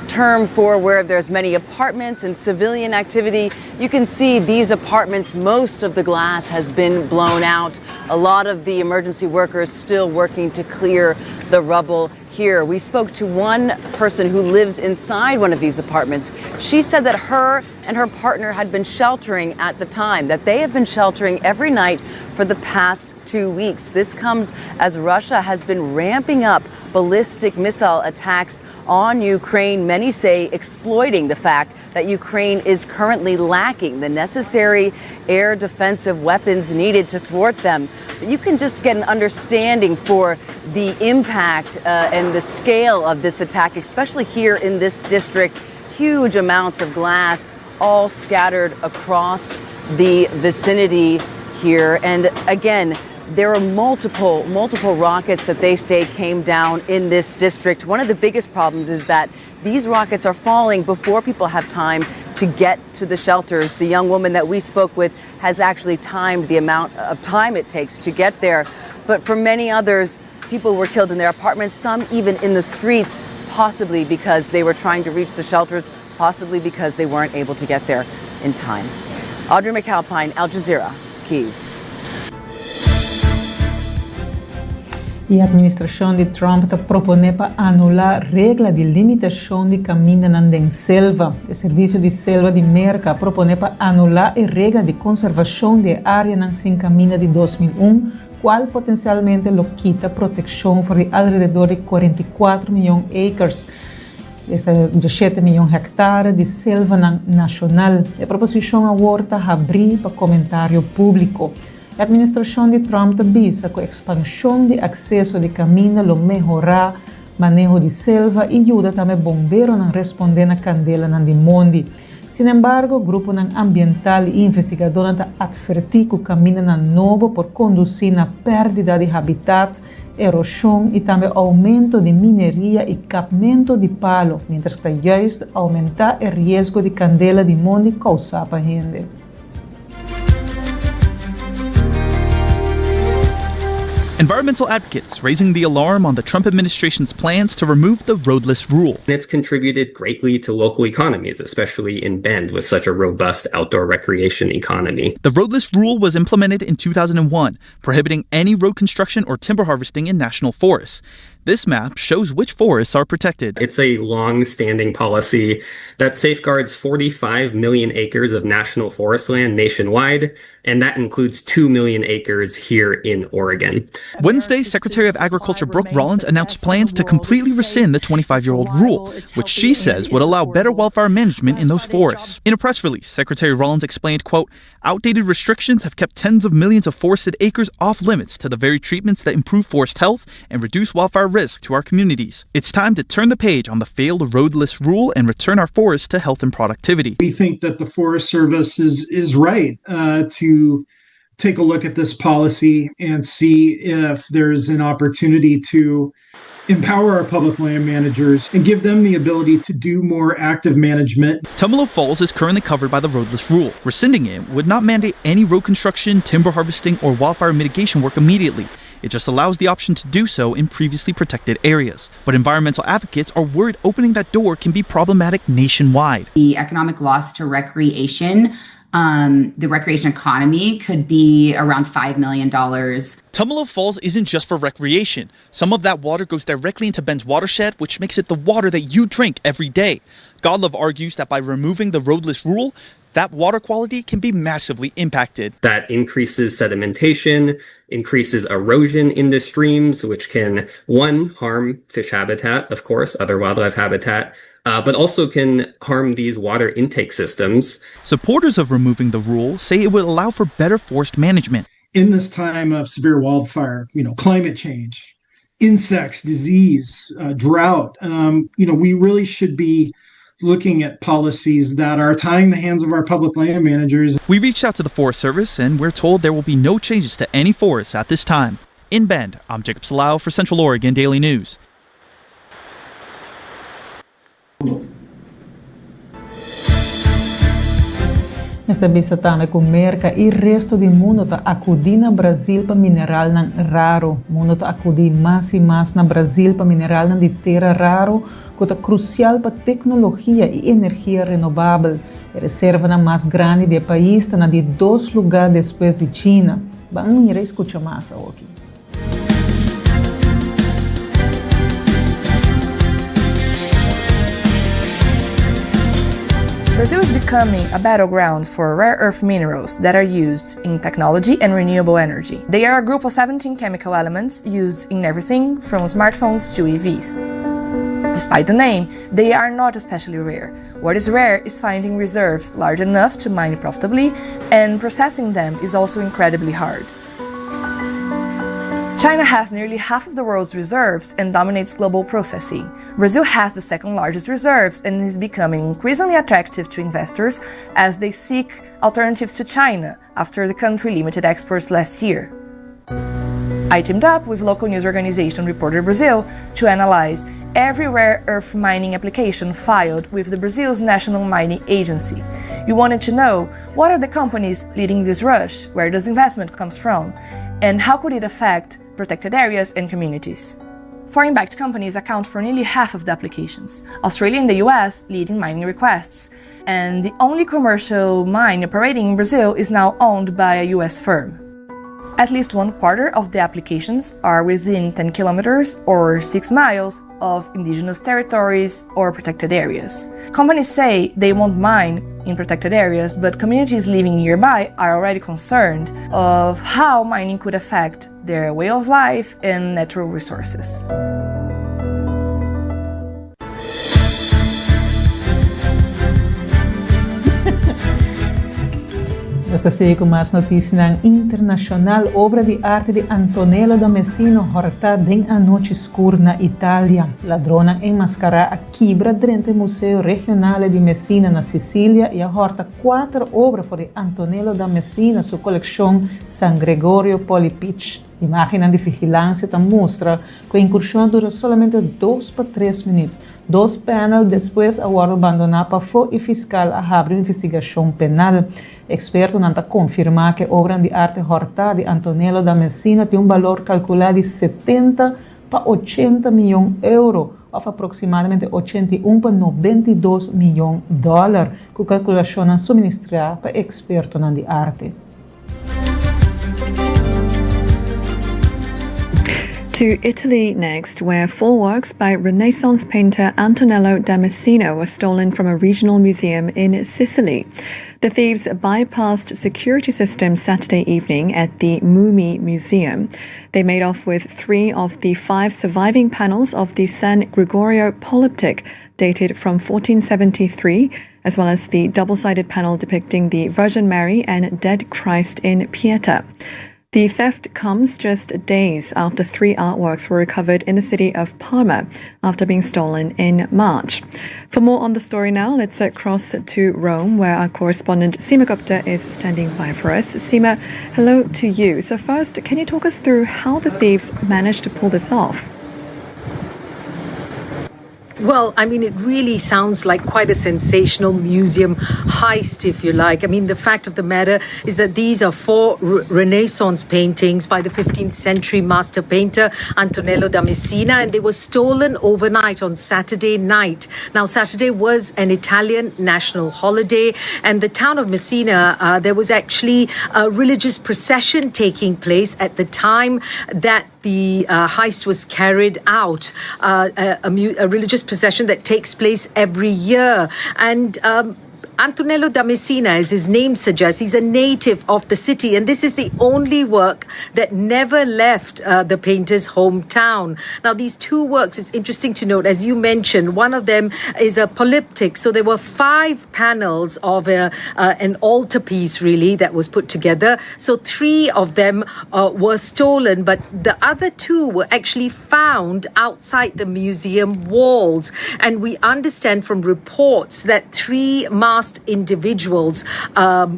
term for where there's many apartments and civilian activity. You can see these apartments, most of the glass has been blown out. A lot of the emergency workers still working to clear the rubble here. We spoke to one person who lives inside one of these apartments. She said that her and her partner had been sheltering at the time, that they have been sheltering every night for the past two weeks. This comes as Russia has been ramping up ballistic missile attacks on Ukraine, many say exploiting the fact that Ukraine is currently lacking the necessary air defensive weapons needed to thwart them. But you can just get an understanding for the impact uh, and the scale of this attack, especially here in this district. Huge amounts of glass all scattered across the vicinity here. And again, there are multiple, multiple rockets that they say came down in this district. One of the biggest problems is that these rockets are falling before people have time to get to the shelters. The young woman that we spoke with has actually timed the amount of time it takes to get there. But for many others, people were killed in their apartments, some even in the streets, possibly because they were trying to reach the shelters, possibly because they weren't able to get there in time. Audrey McAlpine, Al Jazeera, Kiev. E administracion di Trump ta propone pa anula regla di limitacion di camindanan den selva. E Servicio di Selva di Merca a propone pa anula e regla di conservacion di e areanan sin caminda di 2001, cual potencialmente lo kita proteccion for di alrededor di 44 miyon acres. Esta djashete miyon hèktare di selvanan nashonal. E proposishon awor ta habrí pa komentario públiko. E atministrashon di Trump ta bisa ku ekspanshon di akseso di kaminda lo mehorá maneho di selva i yuda tambe bomberonan respondé na kandelanan di mondi. Sinembargo, gruponan ambiental i investigadónan ta atvertí ku kamindanan nobo por kondusí na pèrdida di habitat, eroshon i tambe oumento di mineria i kapmento di palo, mientras ta juist oumentá e riesgo di kandela di mondi kousá pa hende. Environmental advocates raising the alarm on the Trump administration's plans to remove the roadless rule. It's contributed greatly to local economies, especially in Bend with such a robust outdoor recreation economy. The roadless rule was implemented in 2001, prohibiting any road construction or timber harvesting in national forests. This map shows which forests are protected. It's a long standing policy that safeguards 45 million acres of national forest land nationwide, and that includes 2 million acres here in Oregon. Wednesday, Secretary of Agriculture Brooke Rollins announced plans to completely rescind the 25 year old rule, which she says would allow better wildfire management in those forests. In a press release, Secretary Rollins explained, quote, outdated restrictions have kept tens of millions of forested acres off limits to the very treatments that improve forest health and reduce wildfire risk to our communities. It's time to turn the page on the failed roadless rule and return our forests to health and productivity. We think that the Forest Service is, is right to take a look at this policy and see if there's an opportunity to empower our public land managers and give them the ability to do more active management. Tumalo Falls is currently covered by the roadless rule. Rescinding it would not mandate any road construction, timber harvesting, or wildfire mitigation work immediately. It just allows the option to do so in previously protected areas. But environmental advocates are worried opening that door can be problematic nationwide. The economic loss to recreation um, the recreation economy could be around $5 million. Tumalo Falls isn't just for recreation. Some of that water goes directly into Bend's watershed, which makes it the water that you drink every day. Godlove argues that by removing the roadless rule, that water quality can be massively impacted. That increases sedimentation, increases erosion in the streams, which can, one, harm fish habitat, of course, other wildlife habitat, but also can harm these water intake systems. Supporters of removing the rule say it would allow for better forest management. In this time of severe wildfire, you know, climate change, insects, disease, drought, you know, we really should be looking at policies that are tying the hands of our public land managers. We reached out to the Forest Service and we're told there will be no changes to any forests at this time. In Bend, I'm Jacob Salau for Central Oregon Daily News. Mester bisa tambe ku Merka i resto di mundu ta akudí na Brazil pa mineralnan raro. Mundu ta akudí mas i mas na Brazil pa mineralnan di tera raro ku ta krusial pa teknologia i energia renobabel. E reservanan mas grandi di e pais ta na di dos lugá despues di China. Ban mira i skucha mas awoki. Brazil is becoming a battleground for rare earth minerals that are used in technology and renewable energy. They are a group of 17 chemical elements used in everything from smartphones to EVs. Despite the name, they are not especially rare. What is rare is finding reserves large enough to mine profitably, and processing them is also incredibly hard. China has nearly half of the world's reserves and dominates global processing. Brazil has the second largest reserves and is becoming increasingly attractive to investors as they seek alternatives to China after the country limited exports last year. I teamed up with local news organization Reporter Brazil to analyze every rare earth mining application filed with the Brazil's National Mining Agency. We wanted to know what are the companies leading this rush, where does investment comes from, and how could it affect protected areas and communities. Foreign backed companies account for nearly half of the applications. Australia and the US lead in mining requests, and the only commercial mine operating in Brazil is now owned by a US firm. At least one quarter of the applications are within 10 kilometers or 6 miles of indigenous territories or protected areas. Companies say they won't mine in protected areas, but communities living nearby are already concerned of how mining could affect their way of life and natural resources. Nos ta sigui ku mas notisianan internashonal. Obra di arte di Antonello da Messina hòrtá den anochi skur na Italia. Ladronnan enmaskará a kibra drenta e Museo Regionale di Messina na Sicilia i a hòrta kuater obra for di Antonello da Messina su kolekshon San Gregorio Polipich. Imágennan di vigilansia ta mustra ku e inkurshon a dura solamente dos pa tres minüt. Dos panel despues a wòrdu bandoná pafó i fiskal a habri un investigashon penal. Ekspertonan ta konfirmá ku e obranan di arte hòrtá di Antonello da Messina tin un balor kalkulá di 70 pa 80 mion euro, òf aproksimadamente 81 pa 92 mion dòler, ku kalkulashonnan suministrá pa ekspertonan di arte. To Italy next, where four works by Renaissance painter Antonello da Messina were stolen from a regional museum in Sicily. The thieves bypassed security systems Saturday evening at the Mumi Museum. They made off with three of the five surviving panels of the San Gregorio polyptych, dated from 1473, as well as the double sided panel depicting the Virgin Mary and dead Christ in Pieta. The theft comes just days after three artworks were recovered in the city of Parma after being stolen in March. For more on the story now, let's cross to Rome, where our correspondent Seema Gupta is standing by for us. Seema, hello to you. So, first, can you talk us through how the thieves managed to pull this off? Well, I mean, it really sounds like quite a sensational museum heist, if you like. I mean, the fact of the matter is that these are four Renaissance paintings by the 15th century master painter Antonello da Messina, and they were stolen overnight on Saturday night. Now, Saturday was an Italian national holiday, and the town of Messina, there was actually a religious procession taking place at the time that the heist was carried out, a religious procession that takes place every year. And Antonello da Messina, as his name suggests, he's a native of the city, and this is the only work that never left the painter's hometown. Now, these two works, it's interesting to note, as you mentioned, one of them is a polyptych. So there were five panels of an altarpiece, really, that was put together. So three of them were stolen, but the other two were actually found outside the museum walls. And we understand from reports that three masked individuals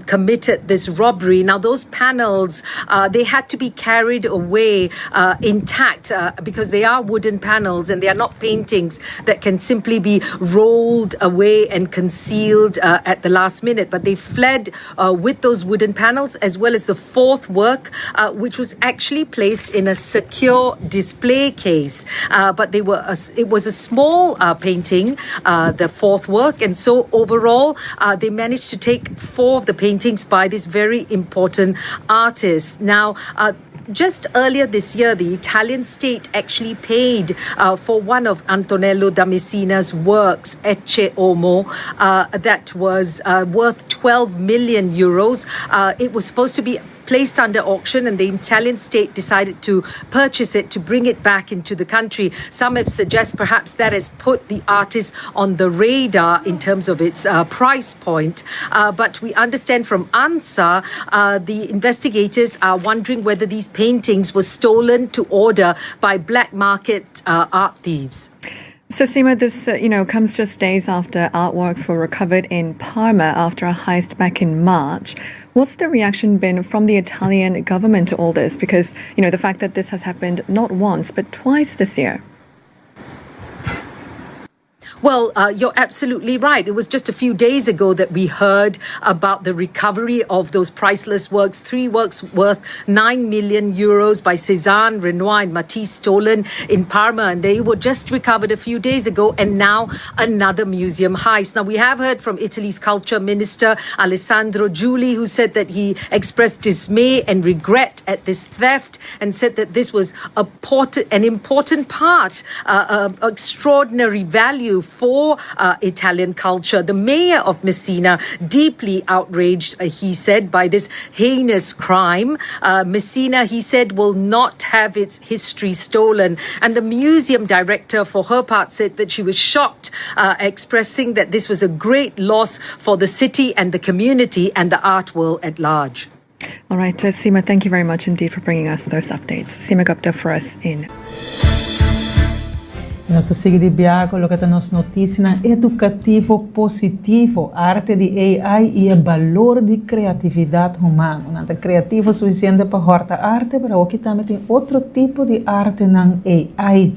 committed this robbery. Now, those panels, they had to be carried away intact because they are wooden panels and they are not paintings that can simply be rolled away and concealed at the last minute. But they fled with those wooden panels as well as the fourth work, which was actually placed in a secure display case. But they were a, it was a small painting, the fourth work, and so overall they managed to take four of the paintings by this very important artist. Now, just earlier this year, the Italian state actually paid for one of Antonello da Messina's works, Ecce Homo, that was worth 12 million euros. It was supposed to be placed under auction, and the Italian state decided to purchase it to bring it back into the country. Some have suggested perhaps that has put the artist on the radar in terms of its price point. But we understand from ANSA, the investigators are wondering whether these paintings were stolen to order by black market art thieves. So, Seema, this comes just days after artworks were recovered in Parma after a heist back in March. What's the reaction been from the Italian government to all this? Because the fact that this has happened not once but twice this year. Well, you're absolutely right. It was just a few days ago that we heard about the recovery of those priceless works, three works worth €9 million by Cézanne, Renoir, and Matisse stolen in Parma. And they were just recovered a few days ago, and now another museum heist. Now, we have heard from Italy's culture minister, Alessandro Giuli, who said that he expressed dismay and regret at this theft and said that this was an important part, of extraordinary value for Italian culture. The mayor of Messina, deeply outraged, he said, by this heinous crime. Messina, he said, will not have its history stolen. And the museum director, for her part, said that she was shocked, expressing that this was a great loss for the city and the community and the art world at large. All right, Seema, thank you very much indeed for bringing us those updates. Seema Gupta for us in. Nos ta sigui di biaha ku loke ta nos notisianan edukativo positivo, arte di AI i e balor di kreatividat humano. Nan ta kreativo sufisiente pa hòrta arte, pero awoki tambe tin otro tipo di artenan AI.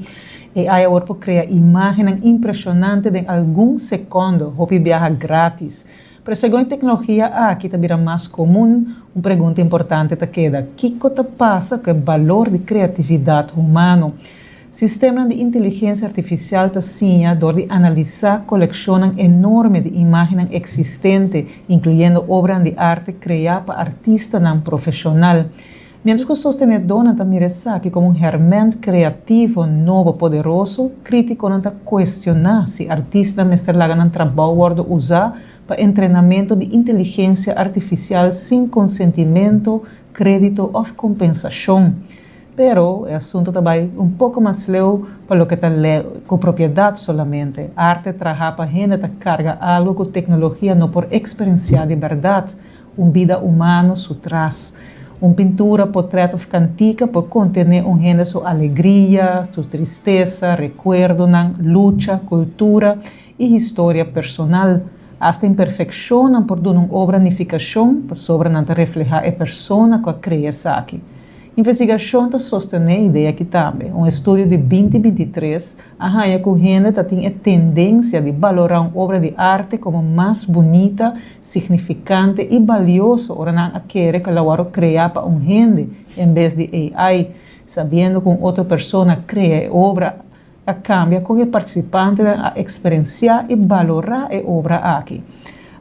AI awor por krea imágennan impreshonante den algun sekòndo, hopi biaha grátis. Pero segun e teknologia aki ta bira mas komun, un pregunta importante ta keda, kiko ta pasa ku e balor di kreatividat humano? Sistemanan di inteligensia artifisial ta siña dor di analisá kolekshonnan enorme di imágennan eksistente, inkluyendo obranan di arte kreá pa artistanan profeshonal. Miéntras ku sostenedónan ta mira esaki komo un hèrmènt kreativo nobo poderoso, krítikonan ta kuestioná si artistanan mester laga nan trabou wòrdu usá pa entrenamentu di inteligensia artifisial sin konsentimentu, krédito òf kompensashon. Pero e asunto ta bai un poco mas leu pa loke ta cu propiedad solamente. Arte traha pa hende ta carga algo cu tecnologia no por experiencia di berdad, un bida humano su tras. Un pintura, potret of cantica por contene un hende su alegria, su tristesa, recuerdonan, lucha, cultura y historia personal. Hasta imperfeccionnan por duna un obra nificacion pasobra nan ta refleha e persona cu a crea esaki. Investigashon ta sostené e idea aki tambe. Un estudio di binti 23 a haña ku hende ta tin e tendensia di balorá un obra di arte komo mas bunita, signifikante i balioso ora nan a kere ku el a wòrdu kreá pa un hende en bes di AI. Sabiendo ku un otro persona krea e obra a kambia kon e partisipantenan a eksperensiá i balorá e obra aki.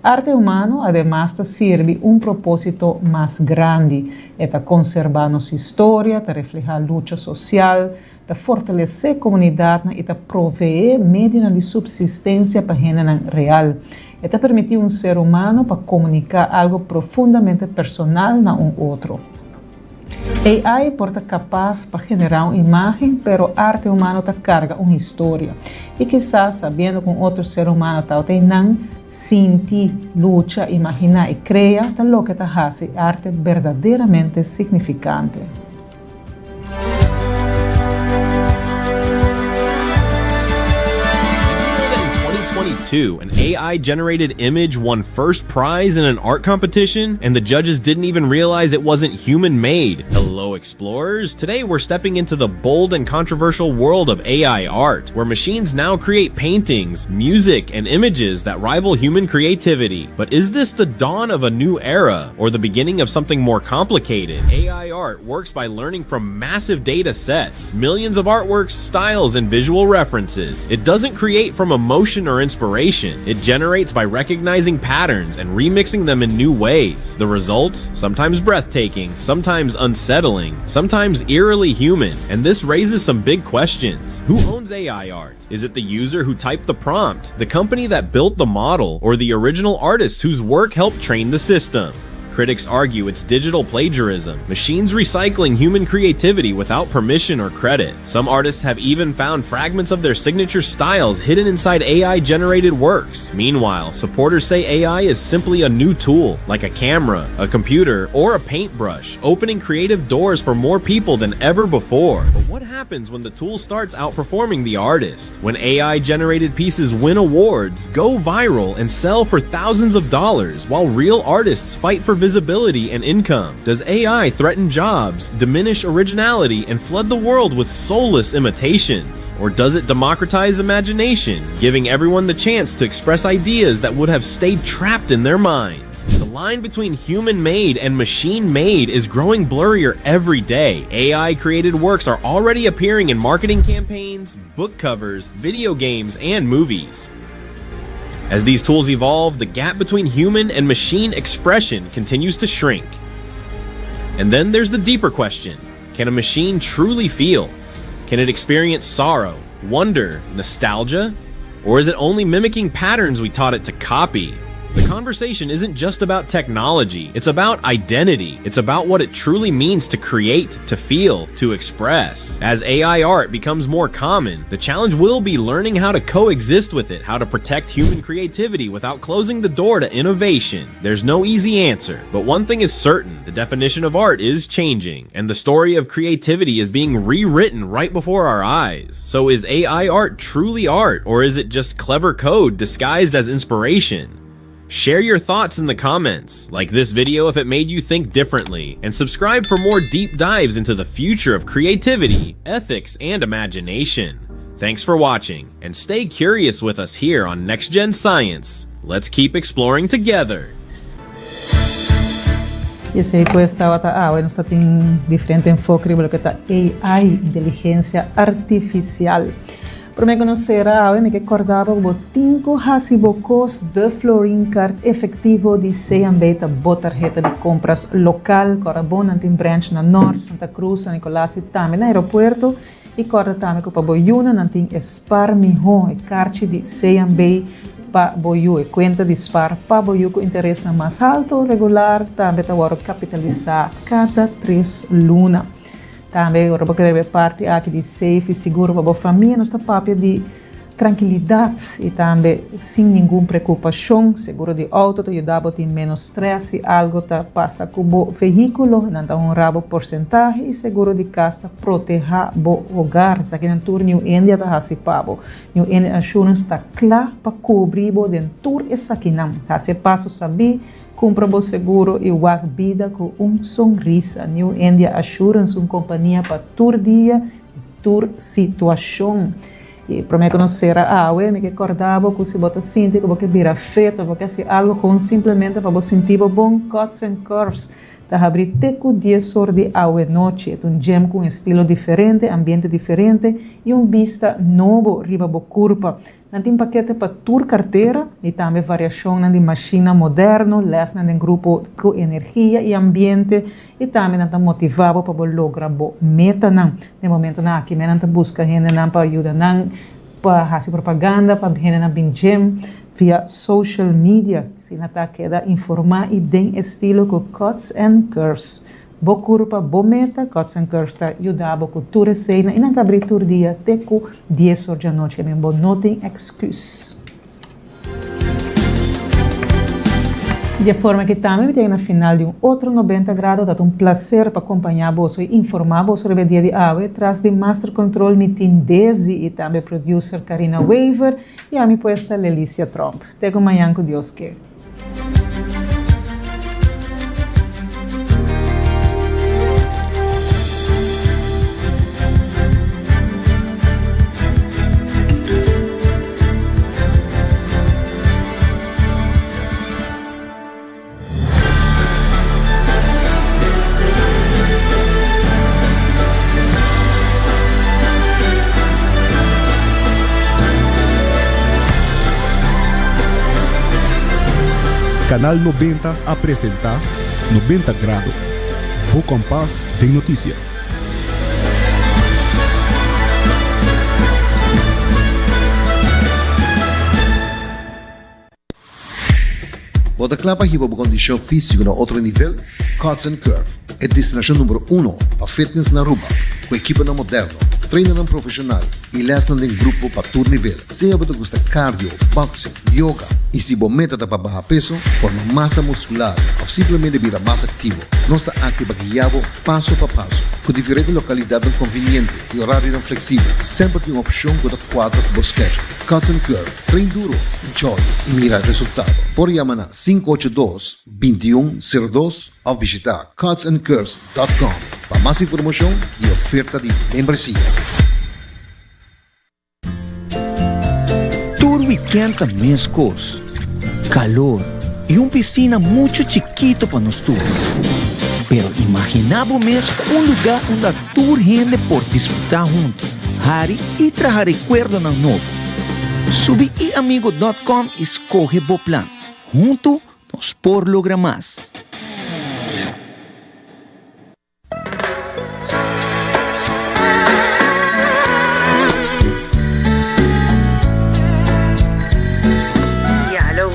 Arte humano ademas ta sirbi un propósito mas grandi, e ta konserbá nos historia, ta reflehá lucha sosial, ta fortalesé komunidatnan i ta proveé medionan di supsistensia pa hendenan real. E ta permití un ser humano pa komuniká algu profundamente personal na un otro. AI por ta kapas pa generá un imágen, pero arte humano ta karga un historia. I kisas, sabiendo ku un otro ser humano tabata einan, sinti, lucha, imaginá i krea ta loke ta hasi arte berdaderamente signifikante. 2022, an AI generated image won first prize in an art competition, and the judges didn't even realize it wasn't human made. Hello, explorers. Today, we're stepping into the bold and controversial world of AI art, where machines now create paintings, music, and images that rival human creativity. But is this the dawn of a new era, or the beginning of something more complicated? AI art works by learning from massive data sets, millions of artworks, styles, and visual references. It doesn't create from emotion or inspiration. It generates by recognizing patterns and remixing them in new ways. The results? Sometimes breathtaking, sometimes unsettling, sometimes eerily human. And this raises some big questions. Who owns AI art? Is it the user who typed the prompt, the company that built the model, or the original artists whose work helped train the system? Critics argue it's digital plagiarism, machines recycling human creativity without permission or credit. Some artists have even found fragments of their signature styles hidden inside AI generated works. Meanwhile, supporters say AI is simply a new tool, like a camera, a computer, or a paintbrush, opening creative doors for more people than ever before. But what happens when the tool starts outperforming the artist? When AI generated pieces win awards, go viral, and sell for thousands of dollars while real artists fight for visibility and income? Does AI threaten jobs, diminish originality, and flood the world with soulless imitations? Or does it democratize imagination, giving everyone the chance to express ideas that would have stayed trapped in their minds? The line between human made and machine made is growing blurrier every day. AI created works are already appearing in marketing campaigns, book covers, video games, and movies. As these tools evolve, the gap between human and machine expression continues to shrink. And then there's the deeper question Can a machine truly feel? Can it experience sorrow, wonder, nostalgia? Or is it only mimicking patterns we taught it to copy? The conversation isn't just about technology, it's about identity. It's about what it truly means to create, to feel, to express. As AI art becomes more common, the challenge will be learning how to coexist with it, how to protect human creativity without closing the door to innovation. There's no easy answer, but one thing is certain the definition of art is changing, and the story of creativity is being rewritten right before our eyes. So, is AI art truly art, or is it just clever code disguised as inspiration? Share your thoughts in the comments, like this video if it made you think differently, and subscribe for more deep dives into the future of creativity, ethics, and imagination. Thanks for watching, and stay curious with us here on Next Gen Science. Let's keep exploring together. Y esey pues tabata awe nos ta tin diferente enfoke riba loke ta AI, inteligencia artificial. Prome cu nos cera awe mi ke corda bo cu bo tin cu haci bo cos de Florin Card efectivo di CMB ta bo tarheta di compras local. Corda bon nan tin branch na Noord, Santa Cruz, San Nicolas y tambe na aeropuerto. Y corda tambe cu pa bo yuna nan tin e Spar Miho, e karchi di CMB pa bo yu. E kuenta di spar pa bo yu ku interesnan mas haltu regular tambe ta wòrdu kapitalisá kada tres luna. Tambe ora bo kere e parti aki di safe i sigur pa bo famia nos ta papia di trankilidat i tambe sin ningun prekupashon. Seguro di outo ta yuda bo tin ménos strès si algu ta pasa ku bo vehíkulo. Nan ta honra bo porsentahe i seguro di kas ta Protehá bo hogar. Esakinan tur New India ta hasi pa bo. New India Assurance ta kla pa kubri bo den tur esakinan. Hasi e paso sabí, kumpra bo seguro i wak bida ku un sonrisa. New India Assurance, un kompania pa tur dia i tur situashon. I promé ku nos sera awe, mi ke kòrda bo ku si bo ta sinti ku bo ke bira fit òf bo ke hasi algu gewoon simplemente pa bo sinti bo bon, Cuts and Curves Ta habri te ku dies or di awenochi. E ta un gym ku un estilo diferente, ambiente diferente i un bista nobo riba bo kurpa. Nan tin pakete pa tur kartera i tambe variashonnan di mashinnan moderno, lèsnan den grupo ku energia i ambiente i tambe nan ta motivá bo pa bo logra bo metanan. Den momentonan aki men nan ta buska hendenan pa yuda nan pa hasi propaganda pa hendenan bin gym via social media. Asina ta keda informá i den estilo ku Cuts and Curves. Bo kurpa, bo meta, Cuts and Curves ta yuda bo ku tur eseinan i nan ta abrí tur dia te ku dies or djanochi. Amen, bo no tin èksküs. Di e forma aki tambe mi ta yega na final di un otro 90 Grado. Ta ta un plaser pa kompañá boso i informá boso riba e dia di awe. Tras di Master Control mi tin Desi i tambe producer Karina Wever i ami pues ta Lelicia Tromp. Te ku mañan ku Dios ke. Canal 90 a presenta 90 Grado, bo kompas den notisia. Bo ta kla pa hiba bo kondishon físiko na otro nivel? Cuts and Curve, e destinashon numero uno pa fitness na Aruba, ku ekiponan moderno, trainernan profeshonal i lèsnan den grupo pa tur nivel. Sea bo ta gusta cardio, boxing, yoga, i si bo meta ta pa baha peso, forma masa muskular òf simplemente bira mas aktivo, nos ta aki pa guia bo paso pa paso. Ku diferente lokalidatnan konviniente i orarionan fleksibel, semper tin un opshon ku ta kuadra ku bo schedule. Cuts and Curve. Train duro, enjoy y mira resultado. Por yama na 582 21 02 of bishita cutsandcurves.com pa mas informacion y oferta di membresia. Tur weekend ta mescos, calor y un piscina mucho chikito pa nos tur. Pero imagina bo mes un lugar unda tur hende por disfruta hunto, hari y traha recuerdonan nobo. Subi iamigo dot com y scoge bo plan. Hunto nos por logra mas. Ya, hallo.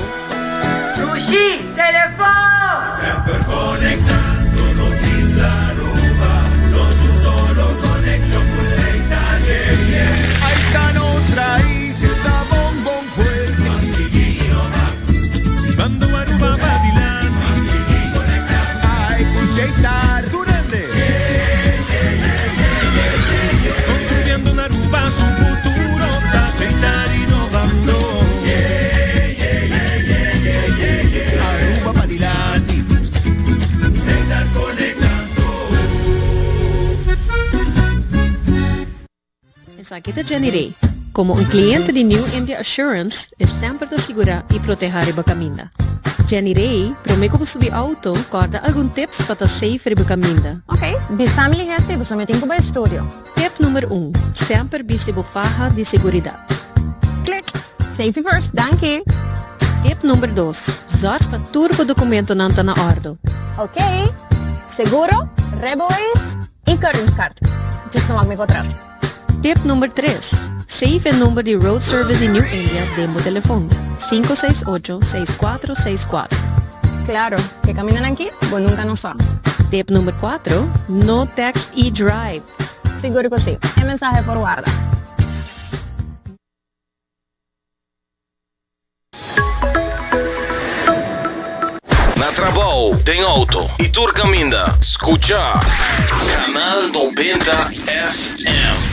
Esaki ta Jenny Rey. Komo un kliente di New India Assurance, e semper ta sigurá i protehá riba kaminda. Jenny Rey, promé ku bo subi outo, kòrda algun tips pa ta safe riba kaminda. Ok, bisa mi lihé si boso mi tin ku bai studio. Tip number un, Semper bisti bo faha di seguridat. Klik! Safety first, danki! Tip number dos, Zòrg pa tur bo dokumentonan ta na òrdu. Ok, seguro, rijbewijs i keuringskaart. Djis no wak mi potret. Tip number tres, Save e number di Road Service di New India den bo telefon, 568 6464. Claro, ke camindanan aki bo nunca no sa. Tip number cuatro, No text y drive! Sigur cu si, e mensahe por warda. Na trabou, den auto y tur caminda, scucha Canal 90 FM.